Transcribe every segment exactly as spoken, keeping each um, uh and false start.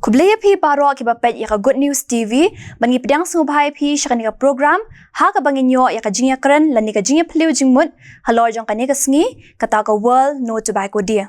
Khublei ïa phi baroh kiba peit ïa ka Good News T V, ban ngi pdiang sngewbha ïa phi sha kane ka program, ha kaba ngin ïoh ïa ka jingïakren lane ka jingïaphylliew jingmut halor jong kane ka sngi, kata ka World No Tobacco Day.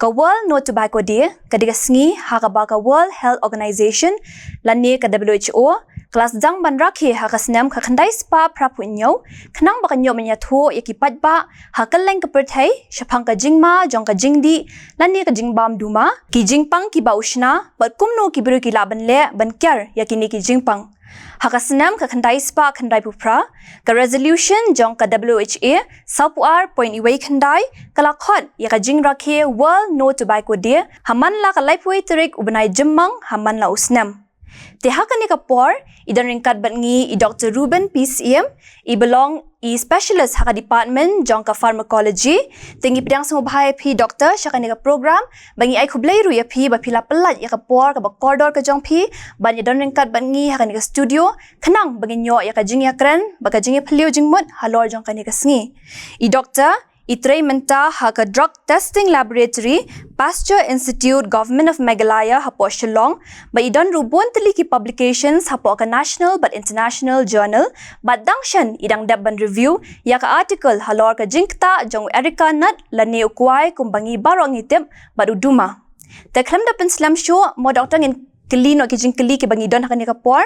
Ka World No Tobacco Day ka dei ka sngi ha kaba ka World Health Organization lane ka W H O ka la sdang ban rakhe ha ka snem khatkhyndai spah phraphew hynñiew, khnang ba kan ïoh ban ïathuh ïa ki paidbah ha kylleng ka pyrthei shaphang ka jingma jong ka jingdih lane ka jingbam duma, ki jingpang kiba u shna, bad kumno ki briew ki lah ban leh ban kiar ïa kine ki jingpang. Ha ka snem khatkhyndai spah khyndaiphew phra, ka resolution jong ka W H A sawphew ar point wei khyndai ka la khot ïa ka jingrakhe World No Tobacco Day ha man la ka laiphew wei tarik u bnai Jymmang ha man la u snem. Te ha kane ka por, i don ryngkat bad ngi i Doctor Ruben P Syiem, i ba long i specialist ha ka department jong ka pharmacology. Te ngi pdiang sngewbha ïa phi Doctor sha kane ka program, ba ngi ai khublei ruh ïa phi ba phi la pyllait ïa ka por kaba kordor ka jong phi ban ïadon ryngkat bad ngi ha kane ka studio, khnang ba ngin ïoh ïa ka jingïakren bad ka jingïaphylliew jingmut halor jong kane ka sngi. I Doctor i trei mynta ha ka Drug Testing Laboratory, Pasteur Institute, Government of Meghalaya hapoh Shillong, bad i don ruh bun tylli ki publications hapoh ka national bad international journal, bad dang shen i dang dep ban review ïa ka article halor ka jingktah jong u areca nut lane u kwai kumba ngi baroh ngi tip bad u duma. Te khlem da pynslem shuh, mo Doctor, ngin kylli noh ki jingkylli kiba ngi don ha kane ka por.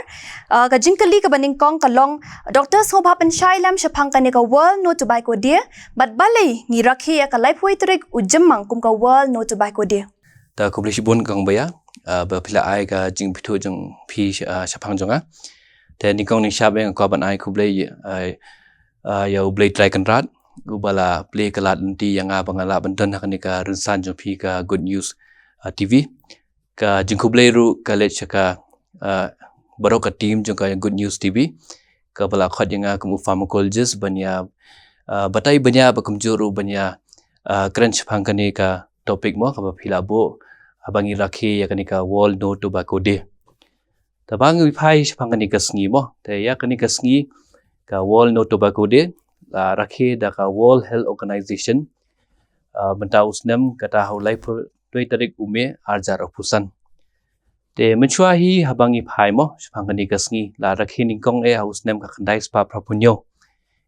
Ah, ka jingkylli kaba nyngkong ka long, Doctor, sngewbha pynshai lem shaphang kane ka World No Tobacco Day, bad balei ngi rakhe ïa ka laiphew wei tarik u Jymmang kum ka World No Tobacco Day? Ta khublei shibun kong Baya, ah, ba phi la ai ka jingpynthoh jong phi, ah, shaphang jong nga. Te nyngkong nyngshap nga kwah ban ai khublei, ah, ah, ïa U Blei Trai Kynrad, uba la plie ka lad lynti ïa nga ba nga lah ban don ha kane ka rynsan jong phi ka Good News, ah, T V. Ka jingkhublei ruh ka leit sha ka, ah, baroh ka team jong ka Good News T V, kaba la khot ïa nga kum u pharmacologist ban ïa, ah, batai bniah bad kumjuh ruh ban ïa, ah, kren shaphang kane ka topic mo kaba phi la buh, ah, ba ngi rakhe ïa kane ka World No Tobacco Day. Te ba ngi phai shaphang kane ka sngi mo. Te ïa kane ka sngi ka World No Tobacco Day la rakhe da ka World Health Organization, ah, mynta u snem kata ha u laiphew wei tarik u May arhajar arphew san. Te mynshuwa hi haba ngi phai mo shaphang kane ka sngi la rakhe nyngkong eh ha u snem khatkhyndai spah phraphew hynñiew.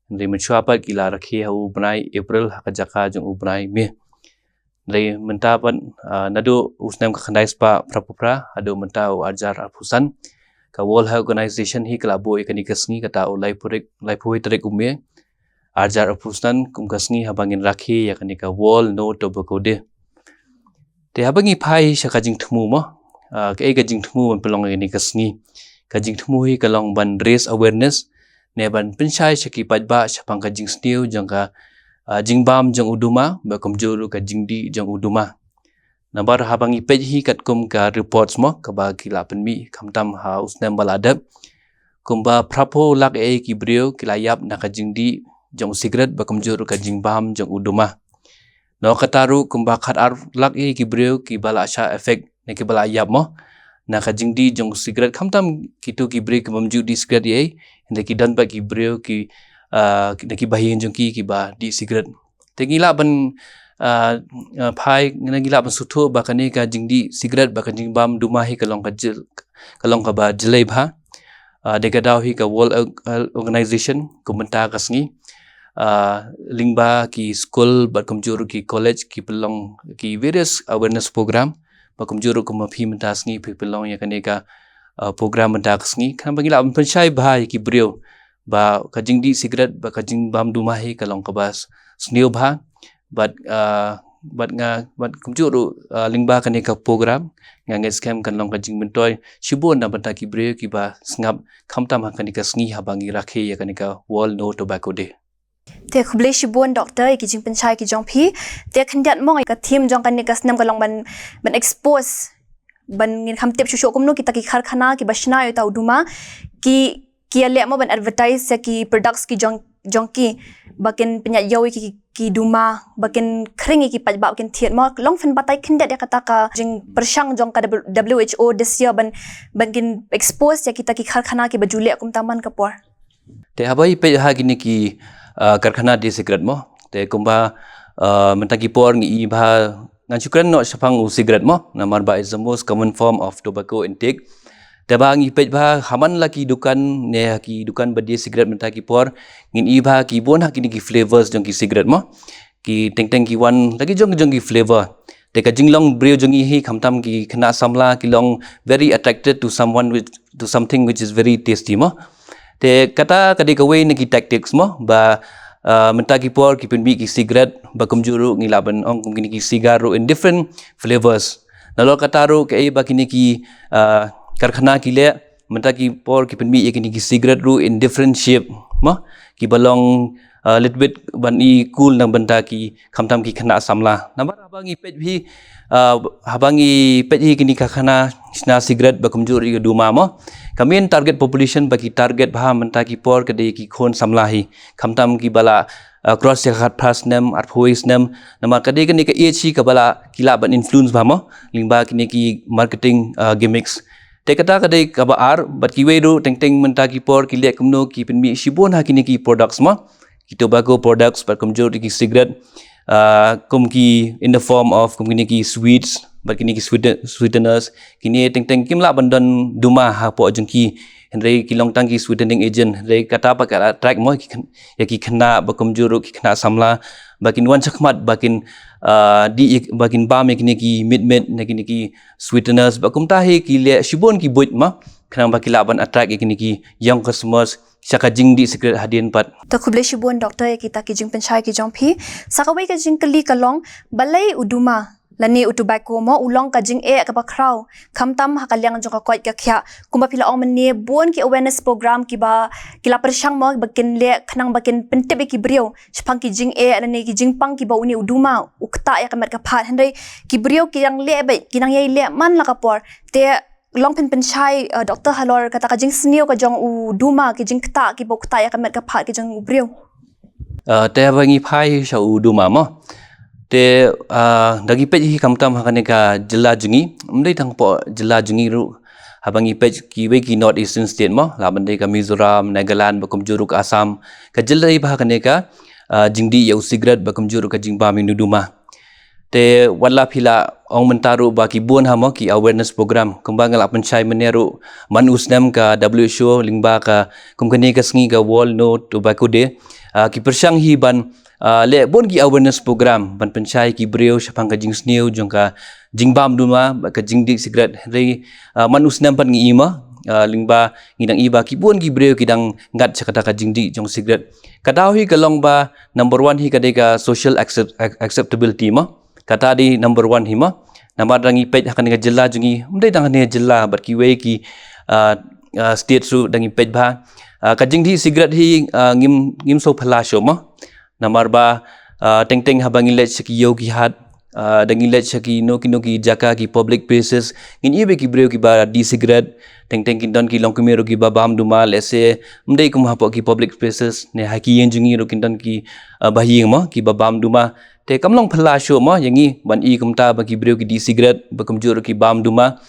Hynrei mynshuwa pat ki la rakhe ha u bnai April ha ka jaka jong u bnai May. Hynrei mynta pat, ah, naduh u snem khatkhyndai spah phraphew phra haduh mynta u arhajar arphew san, ka World Health Organization hi ka la buh ïa kane ka sngi kata u laiphew tarik, laiphew wei tarik u May arhajar arphew san kum ka sngi haba ngin rakhe ïa kane ka World No Tobacco Day. Te haba ngi phai sha ka jingthmu mo, ah, kaei ka jingthmu ban pynlong ïa kane ka sngi? Ka jingthmu hi ka long ban raise awareness ne ban pynshai sha ki paidbah shaphang ka jingsniew jong ka, ah, jingbam jong u duma bad kumjuh ruh ka jingdih jong u duma. Namar haba ngi peit hi katkum ka reports mo kaba ki la pynmih khamtam ha u snem ba la dep, kumba phraphew lak eh ki briew ki la ïap na ka jingdih jong u sikret bad kumjuh ruh ka jingbam jong u duma. Noh kata ruh kumba khatar lak eh ki briew kiba la shah effect ne kiba la ïap mo na ka jingdih jong u sikret, khamtam kito ki briew ki bym ju dih sikret eh, hynrei ki don pat ki briew ki, ah, ki, na ki bahaïing jong ki kiba dih sikret. Te ngi lah ban, ah, ah, phai, ngi lah ban sngewthuh ba kane ka jingdih sikret bad ka jingbam duma hi ka long ka jyl-, ka long kaba jyllei bha. Ah, dei ka daw hi ka World Health Organization kum mynta ka sngi, ah, lyngba ki skul bad kumjuh ruh ki college ki pynlong ki various awareness program, bad kumjuh ruh kum ma phi mynta sngi phi pynlong ïa kane ka, ah, program mynta ka sngi. Khnang ba ngi lah ban pynshai bha ïa ki briew ba ka jingdih sikret bad ka jingbam duma hi ka long kaba s-, sniew bha. Bad, ah, bad nga, bad kumjuh ruh, ah, lyngba kane ka program, nga ngeit skhem kan long ka jingmyntoi shibun na bynta ki briew kiba sngap khamtam ha kane ka sngi haba ngi rakhe ïa kane ka World No Tobacco Day. Te khublei shibun Doctor ïa ki jingpynshai ki jong phi. Te khyndiat mo, ka theme jong kane ka snem ka long ban, ban expose, ban ngin kham tip shuh shuh kumno kita ki karkhana kiba shna ïa uta u duma ki, ki ïaleh mo ban advertise ïa ki products ki jong, jong ki, ba kin pynïaid ïew ïa ki, ki duma, ba kin khring ïa ki paidbah, ba kin thied mo. Long phin batai khyndiat ïa kata ka jingpyrshang jong ka W H O this year ban, ban kin expose ïa kita ki karkhana kiba ju leh kumta man ka por. Te haba ngi peit ha kine ki, ah, karkhana dih sikret mo. Te kumba, ah, mynta ki por ngi i bha ngan shu kren noh shaphang u cigarette mo, namar ba it's the most common form of tobacco intake. Te ba ngi peit ba ha man la ki dukan ne ha ki dukan ba die cigarette mynta ki por, ngin i ba ki bun ha kine ki flavors jong ki cigarette mo. Ki teng teng ki wan la ki jong ki jong ki flavor. Te ka jinglong briew jong i hi khamtam ki khynnah samla ki long very attracted to someone with, to something which is very tasty mo. Te kata ka dei kawei na ki tactics mo ba, ah, mynta ki por ki pynmih ki cigarette ba kumjuh ruh ngi lah ban ong kum kine ki cigar ruh in different flavors. Nalor kata ruh kaei ba kine ki, ah, karkhana ki leh mynta ki por ki pynmih ïa kine ki cigarette ruh in different shape mo, ki ba long, ah, little bit ban i cool na bynta ki khamtam ki khynnah samla. Namar haba ngi peit hi, ah, haba ngi peit hi kine ki karkhana shna cigarette ba kumjuh ruh ïa u duma mo. Ka main target population ba ki target bha mynta ki por ka dei ki khun samla hi. Khamtam ki ba la, ah, cross ïa ka khatphra snem, arphew snem. Namar ka dei kane ka age hi ka ba la ki lah ban influence bha mo lyngba kine ki marketing, ah, gimmicks. Te kata ka dei ka ba ar, bad kiwei ruh teng teng mynta ki por ki leh kumno ki pynmih shibun ha kine ki products mo. Ki tobacco products bad kumjuh ruh ki cigarette, ah, kum ki in the form of kum kine ki sweets bad kine ki sweeten-, sweeteners, kine teng teng kim lah ban don duma hapoh jong ki. Hynrei ki long tang ki sweetening agent, hynrei kata pat ka la attract mo ki khyn-, ïa ki khynnah ba kumjuh ruh ki khynnah samla ba kin wan shakhmat ba kin, ah, dih, ba kin bam ïa kine ki mitmit ne kine ki sweeteners, ba kumta hi ki leh shibun ki buit mo khnang ba ki lah ban attract ïa kine ki young customers sha ka jingdih cigarette hadien pat. To khublei shibun Doctor ïa kita ki jingpynshai ki jong phi. Sa kawei ka jingkylli ka long, balei u duma lane u tobacco mo u long ka jingeh ka ba khraw khamtam ha ka liang jong ka koit ka khiah? Kumba phi la ong mynne, bun ki awareness program ki ba ki la pyrshang mo ba kin leh khnang ba kin pyntip ïa ki briew shaphang ki jingeh lane ki jingpang ki ba une u duma u ktah ïa ka met ka phad, hynrei ki briew ki dang leh beit, ki dang ïai leh man la ka por. Te long phin pynshai, eh, Doctor, halor kata ka jingsniew ka jong u duma, ki jingktah ki ba u ktah ïa ka met ka phad ki jong u briew. Eh, te haba ngi phai sha u duma mo, te, eh, da ngi peit hi khamtam ha kane ka jylla jong ngi, ym dei tang hapoh jylla jong ngi ruh, haba ngi peit kiwei ki North Eastern state mo, lah ban dei ka Mizoram, Nagaland, ba kumjuh ruh ka Assam, ka jylla hi bha ha kane ka, eh, jingdih ïa u cigarette ba kumjuh ruh ka jingbam ïa u duma. Te wat la phi la ong mynta ruh ba ki bun ha mo ki awareness program, kumba nga la pynshai mynne ruh, man u snem ka W H O lyngba ka, kum kane ka sngi ka World No Tobacco Day, ah, ki pyrshang hi ban, ah, leh bun ki awareness program ban pynshai ki briew shaphang ka jingsniew jong ka jingbam duma bad ka jingdih cigarette. Hynrei, ah, man u snem pat ngi i mo, ah, lyngba ngi dang i ba ki bun ki briew ki dang ngat sha kata ka jingdih jong cigarette. Ka daw hi ka long ba number one hi ka dei ka social accept-, ac-, acceptability mo. Kata dei number one hi mo. Namar da ngi peit ha kane ka jylla jong ngi, ym dei tang ha kane ka jylla bad kiwei ki, ah, ah, state ruh da ngi peit bha, ah, ka jingdih cigarette hi, ah, ngim, ngim shu phylla shuh mo. Namar ba, ah, teng teng haba ngi leit sha ki ïew ki hat, ah, da ngi leit sha kino kino ki jaka ki public places, ngin i ba ki briew ki ba dih cigarette, teng teng kin don ki longkmie ruh ki ba bam duma, let's say, ym dei kum hapoh ki public places, ne ha ki ïing jong ngi ruh kin don ki, ah, bahaïing mo, ki ba bam duma. Te kam long phylla shuh mo ïa ngi ban i kumta ba ki briew ki dih cigarette, ba kumjuh ruh ki bam duma.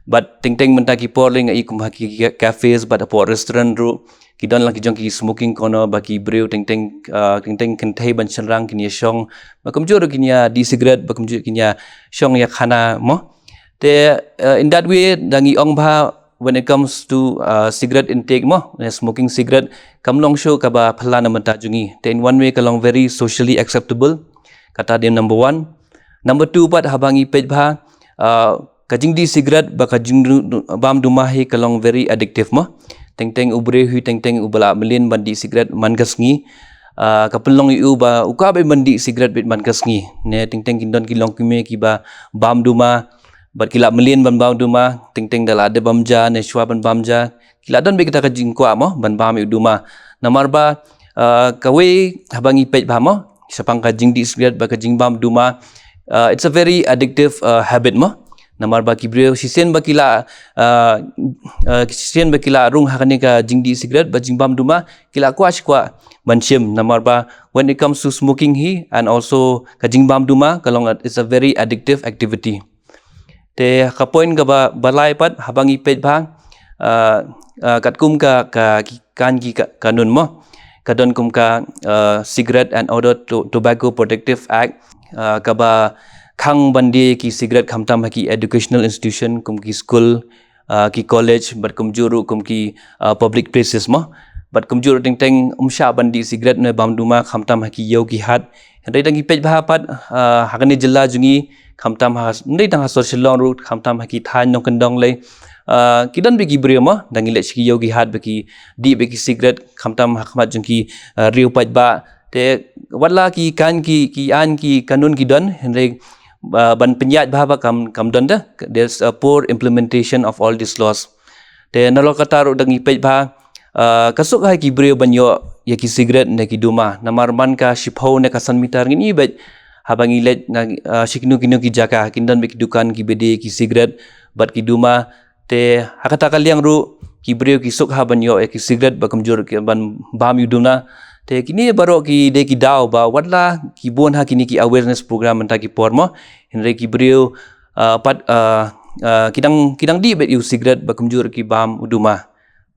Bad teng teng mynta ki por lei nga i kum ha ki ca-, cafes bad hapoh restaurant ruh ki don la ki jong ki smoking corner ba ki briew teng teng, ah, teng teng kynthei ban shynrang kin ïa shong, ba kumjuh ruh kin ïa dih cigarette, ba kumjuh kin ïa shong ïa khana mo. Te, ah, in that way da ngi ong ba when it comes to, ah, cigarette intake mo, eh, smoking cigarette, kam long shuh ka ba phylla na mynta jong ngi. Te in one way ka long very socially acceptable. Kata dei number one. Number two pat haba ngi peit bha, ah, ka jingdih cigarette ba ka jingbam duma hi ka long very addictive mo. Teng teng u briew hi teng teng u ba la mlien ban dih cigarette man ka sngi. Ah, ka pynlong ïa u ba u kwah beit ban dih cigarette beit man ka sngi. Ne teng teng kin don ki longkmie ki ba bam duma, bad ki la mlien ban bam duma, teng teng da la dep bam ja, ne shuwa ban bam ja, ki la don beit kata ka jingkwah mo ban bam ïa u duma. Namar ba, ah, kawei haba ngi peit bha mo shaphang ka jingdih cigarette bad ka jingbam duma, ah, it's a very addictive, ah, habit mo. Namar ba ki briew shisien ba ki la, ah, ah, shisien ba ki la rung ha kane ka jingdih cigarette bad jingbam duma, ki la kwah shi kwah ban shim. Namar ba when it comes to smoking hi and also ka jingbam duma, ka long, it's a very addictive activity. Te ka point ka ba, ba lai pat haba ngi peit bha, ah, ah, katkum ka, ka, ki kan ki ka, kanun mo, ka don kum ka, ah, Cigarette and Other To-, Tobacco Protective Act, ah, ka ba khang ban die ki cigarette khamtam ha ki educational institution kum ki school, ah, ki college, bad kumjuh ruh kum ki, ah, public places mo. Bad kumjuh ruh teng teng ym shah ban die cigarette ne bam duma khamtam ha ki ïew ki hat. Hynrei tang ki peit bha pat, ah, ha kane jylla jong ngi khamtam ha, hynrei tang ha sor Shillong ruh khamtam ha ki thaiñ nongkyndong lei. Ah, ki don bad ki briew mo, dang ïaleit sha ki ïew ki hat bad ki die bad ki cigarette khamtam ha khmat jong ki, ah, riew paidbah. Te watla ki kan ki, ki aiñ ki kanun ki don, hynrei, ah, ban pynïaid bha ba kam, kam don da. There's a poor implementation of all these laws. Te nalor kata ruh dang ïa peit bha, ah, ka suk ha ki briew ban ïoh ïa ki cigarette ne ki duma. Namar man ka shiphew ne ka san meter ngin ïa beit haba ngi leit na, ah, shi kino kino ki jaka, kin don bad ki dukan kiba die ki cigarette bad ki duma. Te ha kata ka liang ruh ki briew ki suk ha ban ïoh ïa ki cigarette bad kumjuh ruh ki ban bam ïa u duma. Te kine baroh ki dei ki daw ba watla ki bun ha kine ki awareness program mynta ki por mo. Hynrei ki briew, ah, pat, ah, ah, ki dang, ki dang die bad ïa u cigarette bad kumjuh ruh ki bam u duma.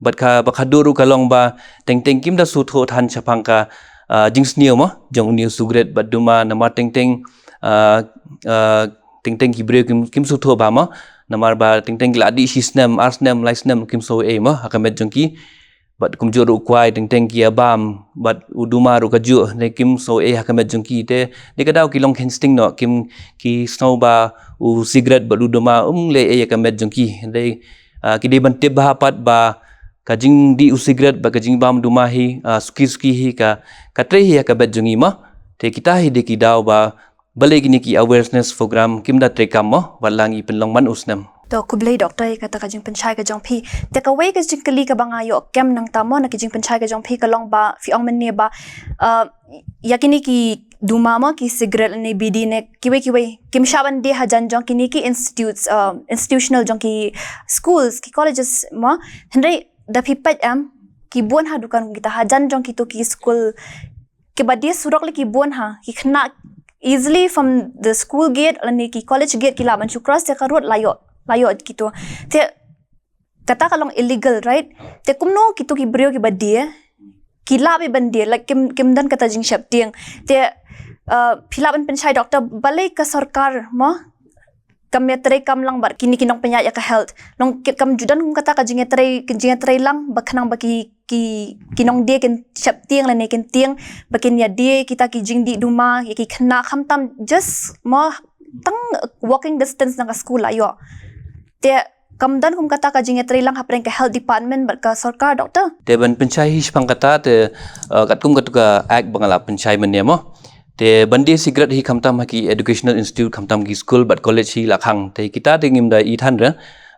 Bad ka, bad ka dur ruh ka long ba teng teng kim da sngewthuh than shaphang ka, ah, jingsniew mo jong une u cigarette bad duma namar teng teng, ah, ah, teng teng ki briew kim, kim sngewthuh bha mo. Namar ba teng teng ki la die shi snem, ar snem, lai snem kim sngew ei mo ha ka met jong ki. Bad kumjuh ruh u kwai teng teng ki ïa bam, bad u duma ruh kajuh, ne kim sngew ei ha ka met jong ki. Te dei ka daw ki long kheiñ sting noh, kim, ki sngew ba u cigarette bad u duma um leh ei ha ka met jong ki. Dei, ah, ki dei ban tip bha pat ba ka jingdie u cigarette bad ka jingbam duma hi, ah, suki suki hi ka, ka trei hi ha ka met jong ngi mo. Te kita hi dei ki daw ba balei kine ki awareness program kim da treikam mo, watla ngi pynlong man u snem. To khublei Doctor ïa kata ka jingpynshai ka jong phi. Te kawei ka jingkylli kaba nga ïoh kem nangta mo na ka jingpynshai ka jong phi ka long ba phi ong mynne ba, uh, ïa kine ki duma mo, ki cigarette ne bidi ne kiwei kiwei kim shah ban die hajan jong kine ki institutes, uh, institutional jong ki schools, ki colleges mo. Hynrei da phi peit em, ki bun ha dukan kita hajan jong kito ki school kiba die surok lei ki bun ha, ki khynnah easily from the school gate lane ki college gate ki lah ban shu cross ïa ka road la ïoh, la ïoh kito. Te kata ka long illegal, right? Te kumno kito ki briew kiba die ki lah beit ban die, like kim, kim don kata jingsheptieng. Te, uh, phi lah ban pynshai Doctor, balei ka sorkar mo kam ïatrei kam lang bad kine ki nongpynïaid ïa ka health. Long ki, kam ju don kum kata ka jingïatrei, ka jingïatrei lang ba khnang ba ki, ki, ki nongdie kin sheptieng lane kin tieng ba kin ïa die kita ki jingdie duma ïa ki khynnah khamtam just mo tang walking distance na ka school la ïoh. Te kam don kum kata ka jingïatrei lang hapdeng ka health department bad ka sorkar, Doctor. Te ban pynshai hi shaphang kata te, uh, katkum katu ka act ba nga la pynshai mynne mo. Te ban die cigarette hi khamtam ha ki educational institute khamtam ki school bad college hi la khang. Te kita te ngim da i than re,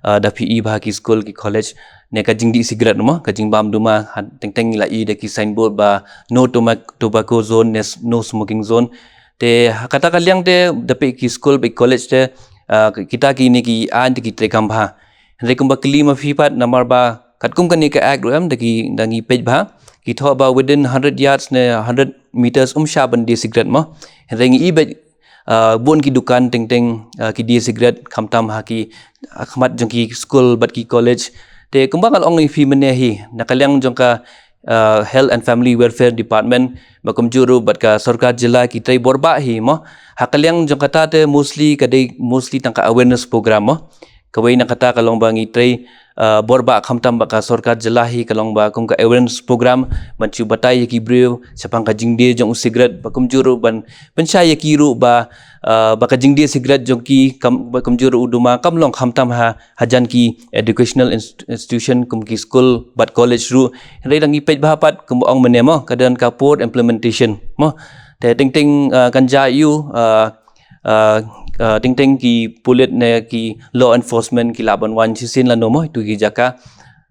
ah, da phi i bha ki school ki college ne ka jingdie cigarette mo, ka jingbam duma, ha teng teng la i da ki signboard ba no toma-, tobacco zone ne s-, no smoking zone. Te ha kata ka liang te da phi ki school bad college te, ah, kita kine ki aiñ te ki treikam bha. Hynrei kumba kylli ma phi pat namar ba katkum kane ka act ruh em da ki, da ngi peit bha, ki thoh ba within hundred yards ne hundred meters um shah ban die cigarette mo. Hynrei ngi i beit, ah, bun ki dukan teng teng, ah, ki die cigarette khamtam ha ki, ha khmat jong ki school bad ki college. Te kumba nga la ong ïa phi mynne hi na ka liang jong ka, ah, Health and Family Welfare Department bad kumjuh ruh bad ka sorkar jylla ki trei bor bha hi mo. Ha ka liang jong kata te mostly ka dei mostly tang ka awareness program mo. Kawei na kata ka long ba ngi trei, ah, bor bha khamtam bad ka sorkar jylla hi ka long ba kum ka awareness program ban shu batai ïa ki briew shaphang ka jingdie jong u cigarette bad kumjuh ruh ban pynshai ïa ki ruh ba, ah, ba ka jingdie cigarette jong ki kam, bad kumjuh ruh u duma kam long khamtam ha, hajan ki educational inst-, institution kum ki school bad college ruh. Hynrei da ngi peit bha pat kumba ong mynne mo ka don ka poor implementation mo. Te teng teng, ah, kan jia ïa u, ah, ah, ah, teng teng ki pulit ne ki law enforcement ki lah ban wan shisien lano mo ïa tu ki jaka.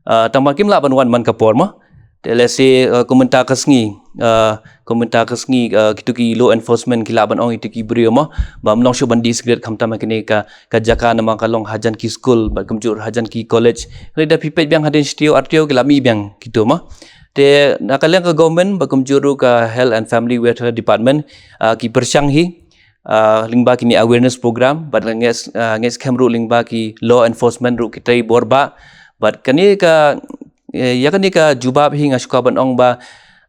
Ah, tang ba kim lah ban wan man ka por mo. Te lehse, ah, kum mynta ka sngi, ah, kum mynta ka sngi, ah, kitu ki law enforcement ki lah ban ong ïa tu ki briew mo ba ym long shuh ban die cigarette khamtam ha kine ka, ka jaka namar ka long hajan ki school bad kumjuh hajan ki college. Hynrei da phi peit biang hadien shi taïew ar taïew ki lah mih biang kitu mo. Te na ka liang ka government bad kumjuh ka Health and Family Welfare Department, ah, ki pyrshang hi, ah, lyngba kine awareness program bad ngeit, ah, ngeit skhem ruh lyngba ki law enforcement ruh ki trei bor bha bad kane ka, eh, ïa kane ka jubab hi nga shu kwah ban ong ba,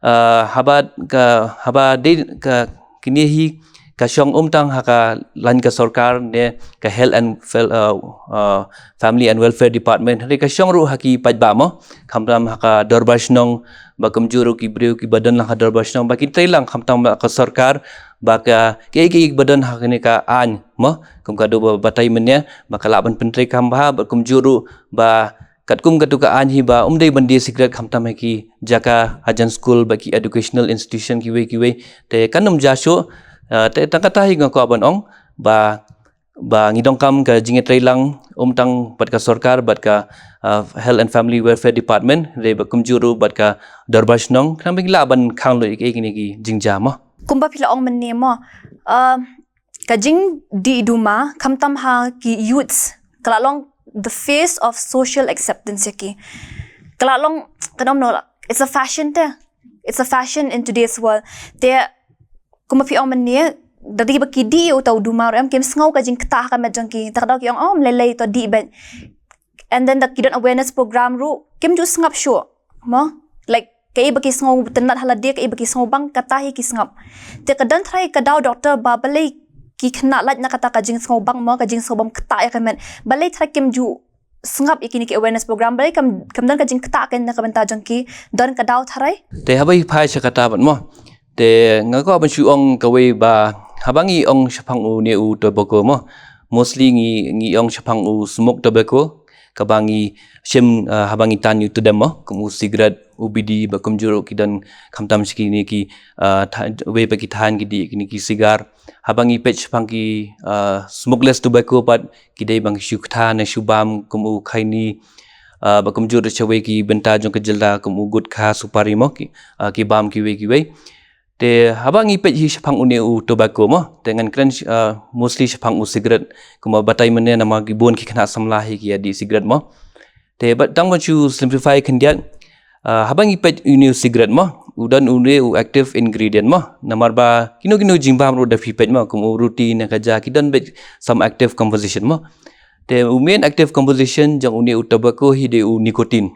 ah, haba ka, haba dei ka kine hi ka shong ym tang ha ka lain ka sorkar ne ka Health and Fel- uh, uh, Family and Welfare Department, hynrei ka shong ruh ha ki paidbah mo, khamtam ha ka dorbar shnong, ba kumjuh ruh ki briew kiba don lang ha dorbar shnong, ba kin trei lang khamtam ha ka sorkar, ba ka ki ki ba don ha kane ka aiñ mo, kum ka dei ba batai mynne, ba ka lah ban pyntrei kham bha, ba kumjuh ruh ba katkum katu ka aiñ hi ba um dei ban die sikret khamtam ha ki jaka hajan skul, ba ki educational institution kiwei kiwei. Te kan ym jia shuh. Uh, te tang kata hi nga kwah ban ong ba ba ngi donkam ka jingïatreilang ym tang bad ka sorkar, bad ka uh, Health and Family Welfare Department, hynrei ba kumjuh ruh bad ka dorbar shnong, khnang ba ngi lah ban khang lut ïa kine ki jingjia mo. Kumba phi la ong mynne mo, uh, ka jingdih duma khamtam ha ki youths ka la long the face of social acceptance ïa ki. Ka la long, kan ong no, it's a fashion te. It's a fashion in today's world. Te kumba phi ong mynne, da dei ba ki dih ïa uta u duma ruh em, kim sngew ka jingktah ha ka met jong ki. Te ka daw ki ong, oh, ym lei lei, to dih beit. And then da ki don awareness program ruh kim ju sngap shuh mo. Like, kaei ba ki sngew tynnat ha lade, kaei ba ki sngew bang, kata hi ki sngap. Te ka don tharai ka daw doctor ba balei ki khynnah lait na kata ka jingsngew bang mo, ka jingsngew bym ktah ïa ka met, balei tharai kim ju sngap ïa kine ki awareness program, balei kam, kam don ka jingktah kane na ka bynta jong ki? Don ka daw tharai. Te haba ngi phai sha kata pat mo, te nga kwah ban shu ong kawei ba haba ngi ong shaphang une u tobacco mo, mostly ngi, ngi ong shaphang u smoke tobacco, kaba ngi shim uh, haba ngi tan ïa u tdem mo, kum u sikret, u bidi, ba kumjuh ruh ki don khamtam shi kine ki uh, tha- wei pat ki than ki dih kine ki sigar. Haba ngi peit shaphang ki uh, smokeless tobacco pat, ki dei ba ngi shu ktah ne shu bam, kum u khaini, uh, ba kumjuh ruh shawei ki bynta jong ka jylla kum u gutkha, supari mo, ki, uh, ki bam kiwei kiwei. Te haba ngi peit hi shaphang une u tobacco mo, te ngan kren uh, mostly shaphang u sikret, kumba batai mynne namar ki bun ki khynnah samla hi ki ïa dih sikret mo. Te bad tang ban shu simplify khyndiat, uh, haba ngi peit une u sikret mo, u don une u active ingredient mo, namar ba kino kino jingbam ruh da phi peit mo, kum u ruti ne ka ja, ki don beit some active composition mo. Te u main active composition jong une u tobacco hi dei u nicotine.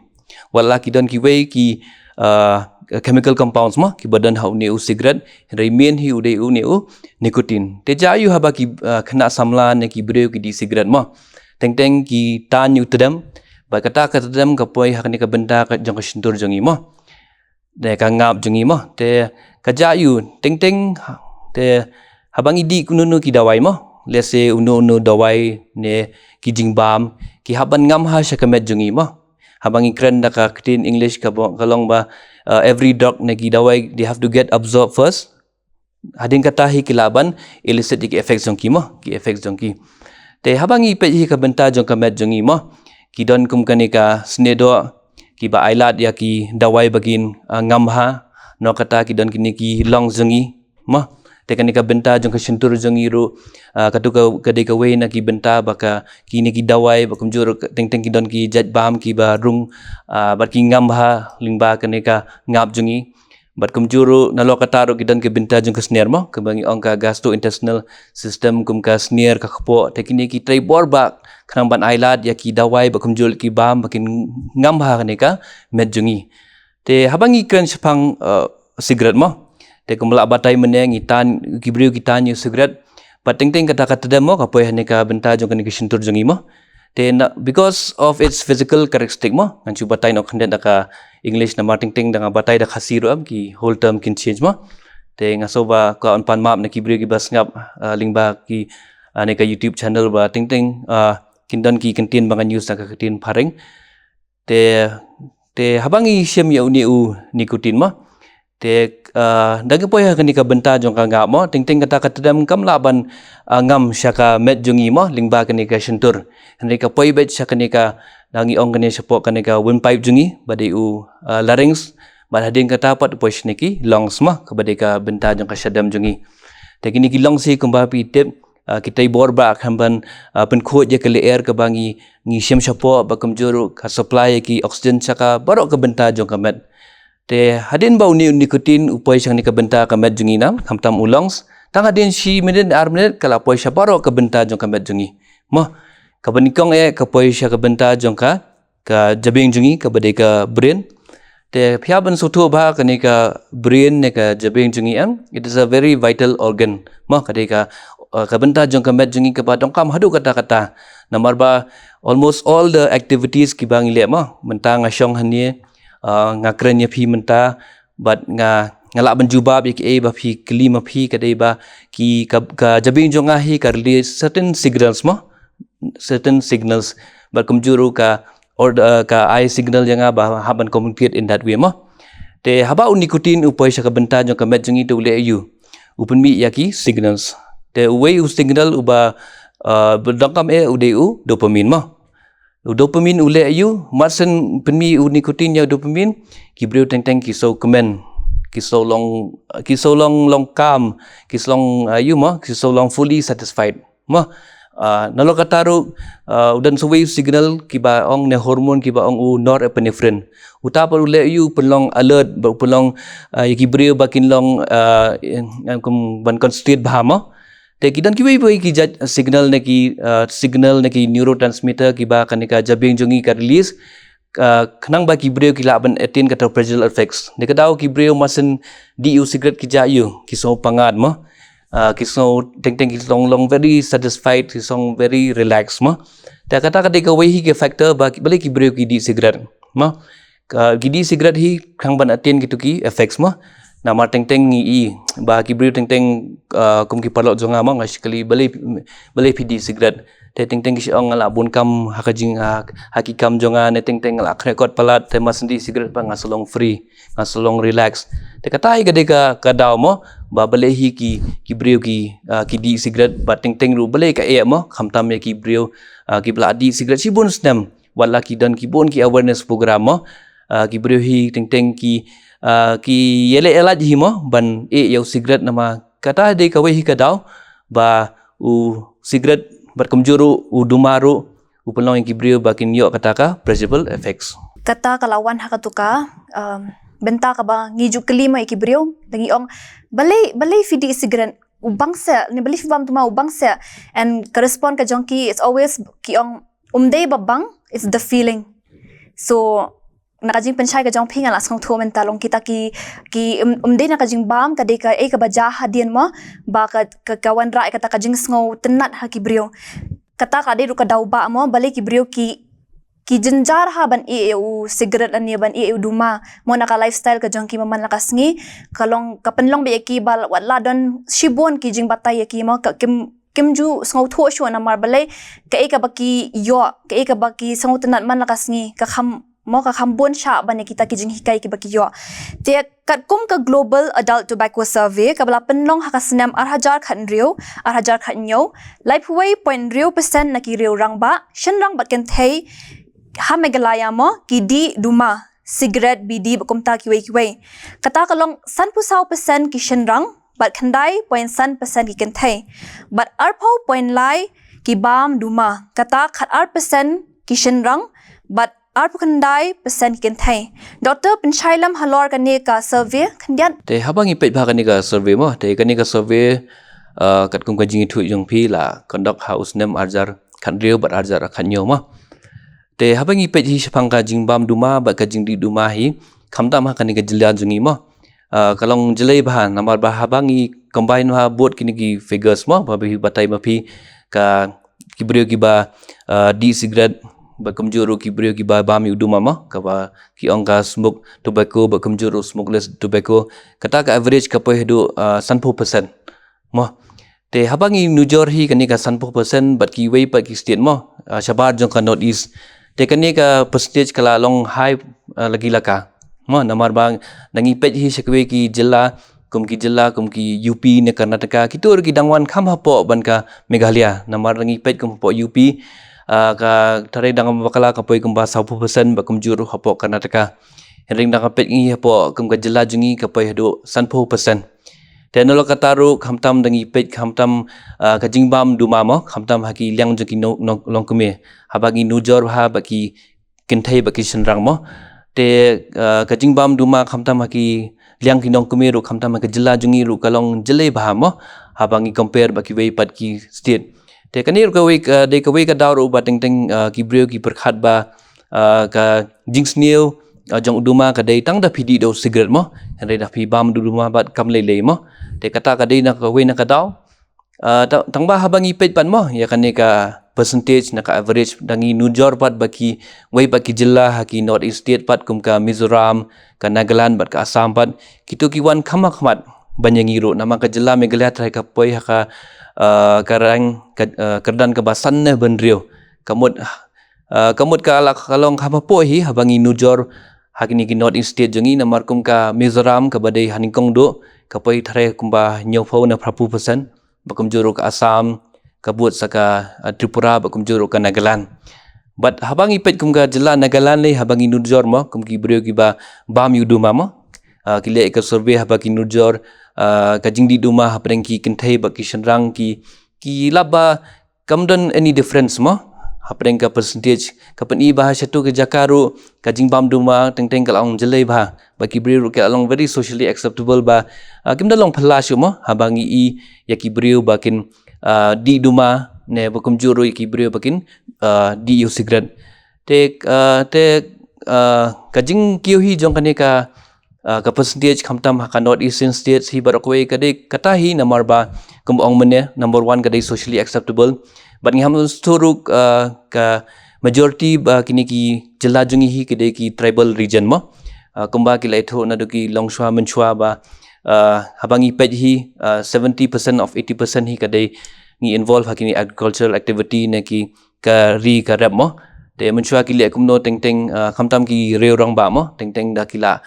Wat la ki don kiwei ki uh, chemical compounds mo, kiba don ha une u sikret, hynrei main hi u dei une u nicotine. Te jia aiu haba ki uh, khynnah samla ne ki briew ki dih sikret mo, teng teng ki tan ïa u tdem, bad kata ka tdem ka poi ha kane ka bynta ka jong ka shyntur jong ngi mo, ne ka ngap jong ngi mo. Te ka jia aiu, teng teng, te haba ngi dih kino kino ki dawai mo, let's say uno uno dawai ne ki jingbam, ki hap ban ngam ha sha ka met jong ngi mo. Haba ngi kren da ka ktien English ka bo- ka long ba uh, every drug ne ki dawai, they have to get absorbed first. Hadien kata hi ki lah ban elicit ïa ki effects jong ki mo, ki effects jong ki. Te haba ngi peit hi ka bynta jong ka met jong ngi mo, ki don kum kane ka snier doh, kiba ailad ïa ki dawai ba kin uh, ngam bha, noh kata ki don kine ki lungs jong ngi mo. Te kane ka bynta jong ka shyntur jong ngi ruh, uh, katu ka, ka dei kawei na ki bynta ba ka kine ki dawai ba kumjuh ruh teng teng ki don ki jait bam kiba rung, uh, bad ki ngam bha lyngba kane ka ngap jong ngi. Bad kumjuh ruh nalor kata ruh ki don ki bynta jong ka snier mo, kaba ngi ong ka gastrointestinal system, kum ka snier, ka kpoh, te kine ki trei bor bha khnang ban ailad ïa ki dawai ba kumjuh ki bam ba kin ngam bha kane ka met jong ngi. Te haba ngi kren shaphang uh, sikret mo, te kumba la batai mynne, ngi tan, ki briew ki tan ïa u sikret, bad teng teng kata ka tdem mo ka poi ha kane ka bynta jong kane ka shyntur jong ngi mo. Te na, because of its physical characteristic mo, ngan shu batai noh khyndiat da ka English namar teng teng da nga batai da Khasi ruh em, ki whole term kin change mo. Te nga sngew ba kwah ban pan map na ki briew kiba sngap uh, lyngba ki uh, kane ka YouTube channel ba teng teng uh, kin don ki kyntien ba ngan use da ka ktien phareng. Te, te haba ngi shim ïa une u nicotine mo, te uh, da ngi poi ha kane ka bynta jong ka ngap mo, teng teng kata ka tdem kam lah ban uh, ngam sha ka met jong ngi mo, lyngba kane ka shyntur. Hynrei ka poi beit sha kane ka, da ngi ong kane shapoh kane ka windpipe jong ngi, ba dei u uh, larynx, bad hadien kata pat poi sha kine ki lungs mo, kaba dei ka bynta jong ka shadem jong ngi. Te kine ki lungs hi kumba phi tip, uh, ki trei bor bha khnang ban uh, pynkhuid ïa ka lyer kaba ngi, ngi shim shapoh, ba kumjuh ruh ka supply ïa ki oxygen sha ka baroh ka bynta jong ka met. Te hadien ba une u nicotine u poi sha kane ka bynta ka met jong ngi na, khamtam u lungs, tang hadien shi minit ar minit ka la poi sha baroh ka bynta jong ka met jong ngi mo. Kaba nyngkong eh ka poi sha ka bynta jong ka, ka jabieng jong ngi kaba dei ka brain. Te phi hap ban sngewthuh ba kane ka brain ne ka jabieng jong ngi em, it is a very vital organ. Mo, ka dei ka, uh, ka bynta jong ka met jong ngi kaba donkam haduh katta katta. Namar ba almost all the activities kiba ngi leh mo, mynta nga shong hangne, uh, nga kren ïa phi mynta, bad nga, nga lah ban jubab ïa kiei ba phi kylli ma phi, ka dei ba ki ka, ka jabieng jong nga hi ka release certain signals mo, certain signals, bad kumjuh ruh ka or, uh, ka eye signal jong nga ba hap ban communicate in that way mo. Te haba u nicotine u poi sha ka bynta jong ka met jong ngi te u leh ïa u, u pynmih ïa ki signals. Te uwei u signal uba, uh, ba donkam eh u dei u dopamine mo. U dopamine u leh ïa u, mar shen pynmih u nicotine ïa u dopamine, ki briew teng teng ki sngewkmen, ki sngew long, ki sngew long, long calm, ki sngew long, uh, ïa u mo, ki sngew long fully satisfied. Mo, uh, nalor kata ruh, uh, u don sa uwei u signal kiba ong ne hormone kiba ong u norepinephrine. Uta pat u leh ïa u pynlong alert, ba u pynlong, uh, ïa ki briew ba kin long, uh, em, kum ban concentrate bha mo. Te ki don kiwei kiwei ki jait signal ne ki, uh, signal ne ki neurotransmitter kiba kane ka jabieng jong ngi ka release, uh, khnang ba ki briew ki lah ban attain kata u pleasurable effects. Te ka daw ki briew mar shen dih ïa u cigarette ki jia ïa u, ki sngew pyngngad mo. Uh, ki sngew teng teng ki sngew long very satisfied, ki sngew very relaxed mo. Te kata ka dei kawei hi ka factor ba ki, balei ki briew ki dih cigarette mo. Ka, ki dih cigarette hi khnang ban attain kito ki effects mo. Namar teng teng ngi i ba ki briew teng teng, uh, kum ki paralok jong nga mo, nga shu kylli balei, balei phi dih cigarette. Te teng teng ki shu ong nga lah bun kam ha ka jing, ha, ha ki kam jong nga ne teng teng nga lah khreh kot palat, te mar shen dih cigarette ba nga sngew long free, nga sngew long relax. Te kata hi ka dei ka, ka daw mo, ba balei hi ki, ki briew ki, uh, ki dih cigarette, bad teng teng ruh balei ka eh mo, khamtam ïa ki briew, uh, kiba la dih cigarette shibun snem. Wat la ki don ki bun ki awareness program mo. Uh, ki briew hi teng teng ki, uh, ki ïaleh ïalait hi mo ban eh ïa u cigarette namar kata dei kawei hi ka daw ba u cigarette bad kumjuh ruh u duma ruh u pynlong ïa ki briew ba kin ïoh kata ka pleasurable effects. Kata ka la wan ha katu ka, um, bynta kaba ngi ju kylli mo ïa ki briew, da ngi ong, balei, balei phi dih cigarette? U bang seh, ne balei phi bam duma, u bang seh? And ka respond ka jong ki, it's always ki ong, um dei ba bang, it's the feeling. So na ka jingpynshai ka jong phi nga la sngewthuh mynta long kita ki, ki um, um dei na ka jingbam, ka dei kaei kaba jia hadien mo, ba ka, ka, ka wanrah ïa kata ka jingsngewtynnat ha ki briew. Kata ka dei ruh ka daw ba mo, balei ki briew ki, ki jynjar ha ban eh ïa u cigarette lane ban eh ïa u duma mo, na ka lifestyle ka jong ki man la ka sngi, ka long, ka pynlong beit ïa ki ba wat la don shibun ki jingbatai ïa ki mo, ka kim, kim ju sngewthuh shuh namar balei, kaei kaba ki ïoh, kaei kaba ki sngewtynnat man la ka sngi, ka kham mo, ka kham bun shah ban ïa kita ki jinghikai kiba ki ïoh. Te katkum ka Global Adult Tobacco Survey kaba la pynlong ha ka snem ar hajar khathynriew, ar hajar khathynñiew, laiphew wei point hynriew percent na ki riew rangbah, shynrang bad kynthei ha Meghalaya mo, ki dih duma, cigarette, bidi bad kumta kiwei kiwei. Kata ka long sanphew saw percent ki shynrang bad khyndai point san percent ki kynthei. Bad arphew point lai ki bam duma, kata khatar percent ki shynrang bad arphew khyndai percent ki kynthei. Doctor, pynshai lem halor kane ka survey khyndiat. Te haba ngi peit bha kane ka survey mo, te kane ka survey, uh, katkum ka jingithuh jong phi la conduct ha u snem ar hajar khathynriew bad ar hajar khathynñiew mo. Te haba ngi peit hi shaphang ka jingbam duma bad ka jingdih duma hi, khamtam ha kane ka jylla jong ngi mo, uh, ka long jlei bha namar ba haba ngi combine ha both kine ki figures mo, ba phi batai ma phi ka ki briew kiba, uh, dih cigarette bad kumjuh ruh ki briew kiba bam ïa u duma mo, kaba ki ong ka smoke tobacco bad kumjuh ruh smokeless tobacco, kata ka average ka poi haduh, uh, sanphew percent mo. Te haba ngi nujor hi kane ka sanphew percent bad kiwei pat ki state mo, uh, shabar jong ka North East. Te kane ka percentage ka la long high, uh, lagi laka mo, namar ba da ngi peit hi sha kiwei ki jylla, kum ki jylla kum ki U P ne Karnataka, kito ruh ki dang wan kham hapoh ban ka Meghalaya. Namar da ngi peit kum hapoh U P, ah, ka tharai dang bakla ka poi kumba sawphew percent bad kumjuh ruh hapoh Karnataka. Hynrei da ngi peit ngi hapoh kum ka jylla jong ngi ka poi haduh sanphew percent. Te nalor kata ruh khamtam da ngi peit khamtam, ah, ka jingbam duma mo, khamtam ha ki liang jong ki nong, nong, longkmie. Haba ngi nujor ha ba ki kynthei bad ki shynrang mo. Te, uh, ka jingbam duma khamtam ha ki liang ki nongkmie ruh khamtam ha ka jylla jong ngi ruh ka long jlei bha mo, haba ngi compare bad kiwei pat ki state. Te kane ruh kawei, uh, dei kawei ka daw ruh ba teng teng, uh, ki briew ki pyrkhat ba, uh, ka jingsniew ah, jong u duma ka dei tang da phi dih da u cigarette mo. Hynrei da phi bam da u duma bad kam lei lei mo. Te kata ka dei na kawei na ka daw. Ah, ta-, tang ba haba ngi peit pat mo ïa kane ka percentage na ka average, da ngi nujor pat ba kiwei pat ki jylla ha ki North East State pat kum ka Mizoram, ka Nagaland bad ka Assam pat, kito ki wan kham ha khmat ban ïa ngi ruh. Namar ka jylla Meghalaya trai ka poi ha ka, ah, ka rank ka, ah, kyrdan kaba san ne ba hynriew. Ka mut, ah, ka mut ka la ka long kham hapoh hi haba ngi nujor ha kine ki North East State jong ngi. Namar kum ka Mizoram kaba dei ha nyngkong duh, ka poi trai kumba hynñiewphew ne phraphew percent. Bad kumjuh ruh ka Assam, ka bud sa ka, ah, Tripura, bad kumjuh ruh ka Nagaland. Bad haba ngi peit kum ka jylla Nagaland lei, haba ngi nujor mo kum ki briew kiba bam ïa u duma mo. Ah, ki leh ka survey haba ki nujor, ah, ka jingdih duma hapdeng ki kynthei bad ki shynrang ki, ki lap ba kam don any difference mo hapdeng ka percentage. Ka pyni ba ha shatu ka jaka ruh ka jingbam duma teng teng ka la ong jyllei bha. Ba ki briew ruh ka la long very socially acceptable ba, ah, kim da long phylla shuh mo haba ngi i ïa ki briew ba kin, ah, dih duma ne bad kumjuh ruh ïa ki briew ba kin, ah, dih ïa u cigarette. Te, ah, te, ah, ka jingkiew hi jong kane ka, ah, ka percentage khamtam ha ka North Eastern States hi baroh kawei ka dei kata hi namar ba kumba ong mynne, number one ka dei socially acceptable. Bad ngi ham sngewthuh ruh, ah, ka majority ba kine ki jylla jong ngi hi ka dei ki tribal region mo. Ah, kumba ki la ïathuh naduh ki longshuwa mynshuwa ba, ah, haba ngi peit hi, ah, seventy percent of eighty percent hi ka dei ngi involve ha kine agricultural activity ne ki ka ri ka rep mo. Te mynshuwa ki leh kumno teng teng, ah, khamtam ki riew rangbah mo, teng teng da ki la,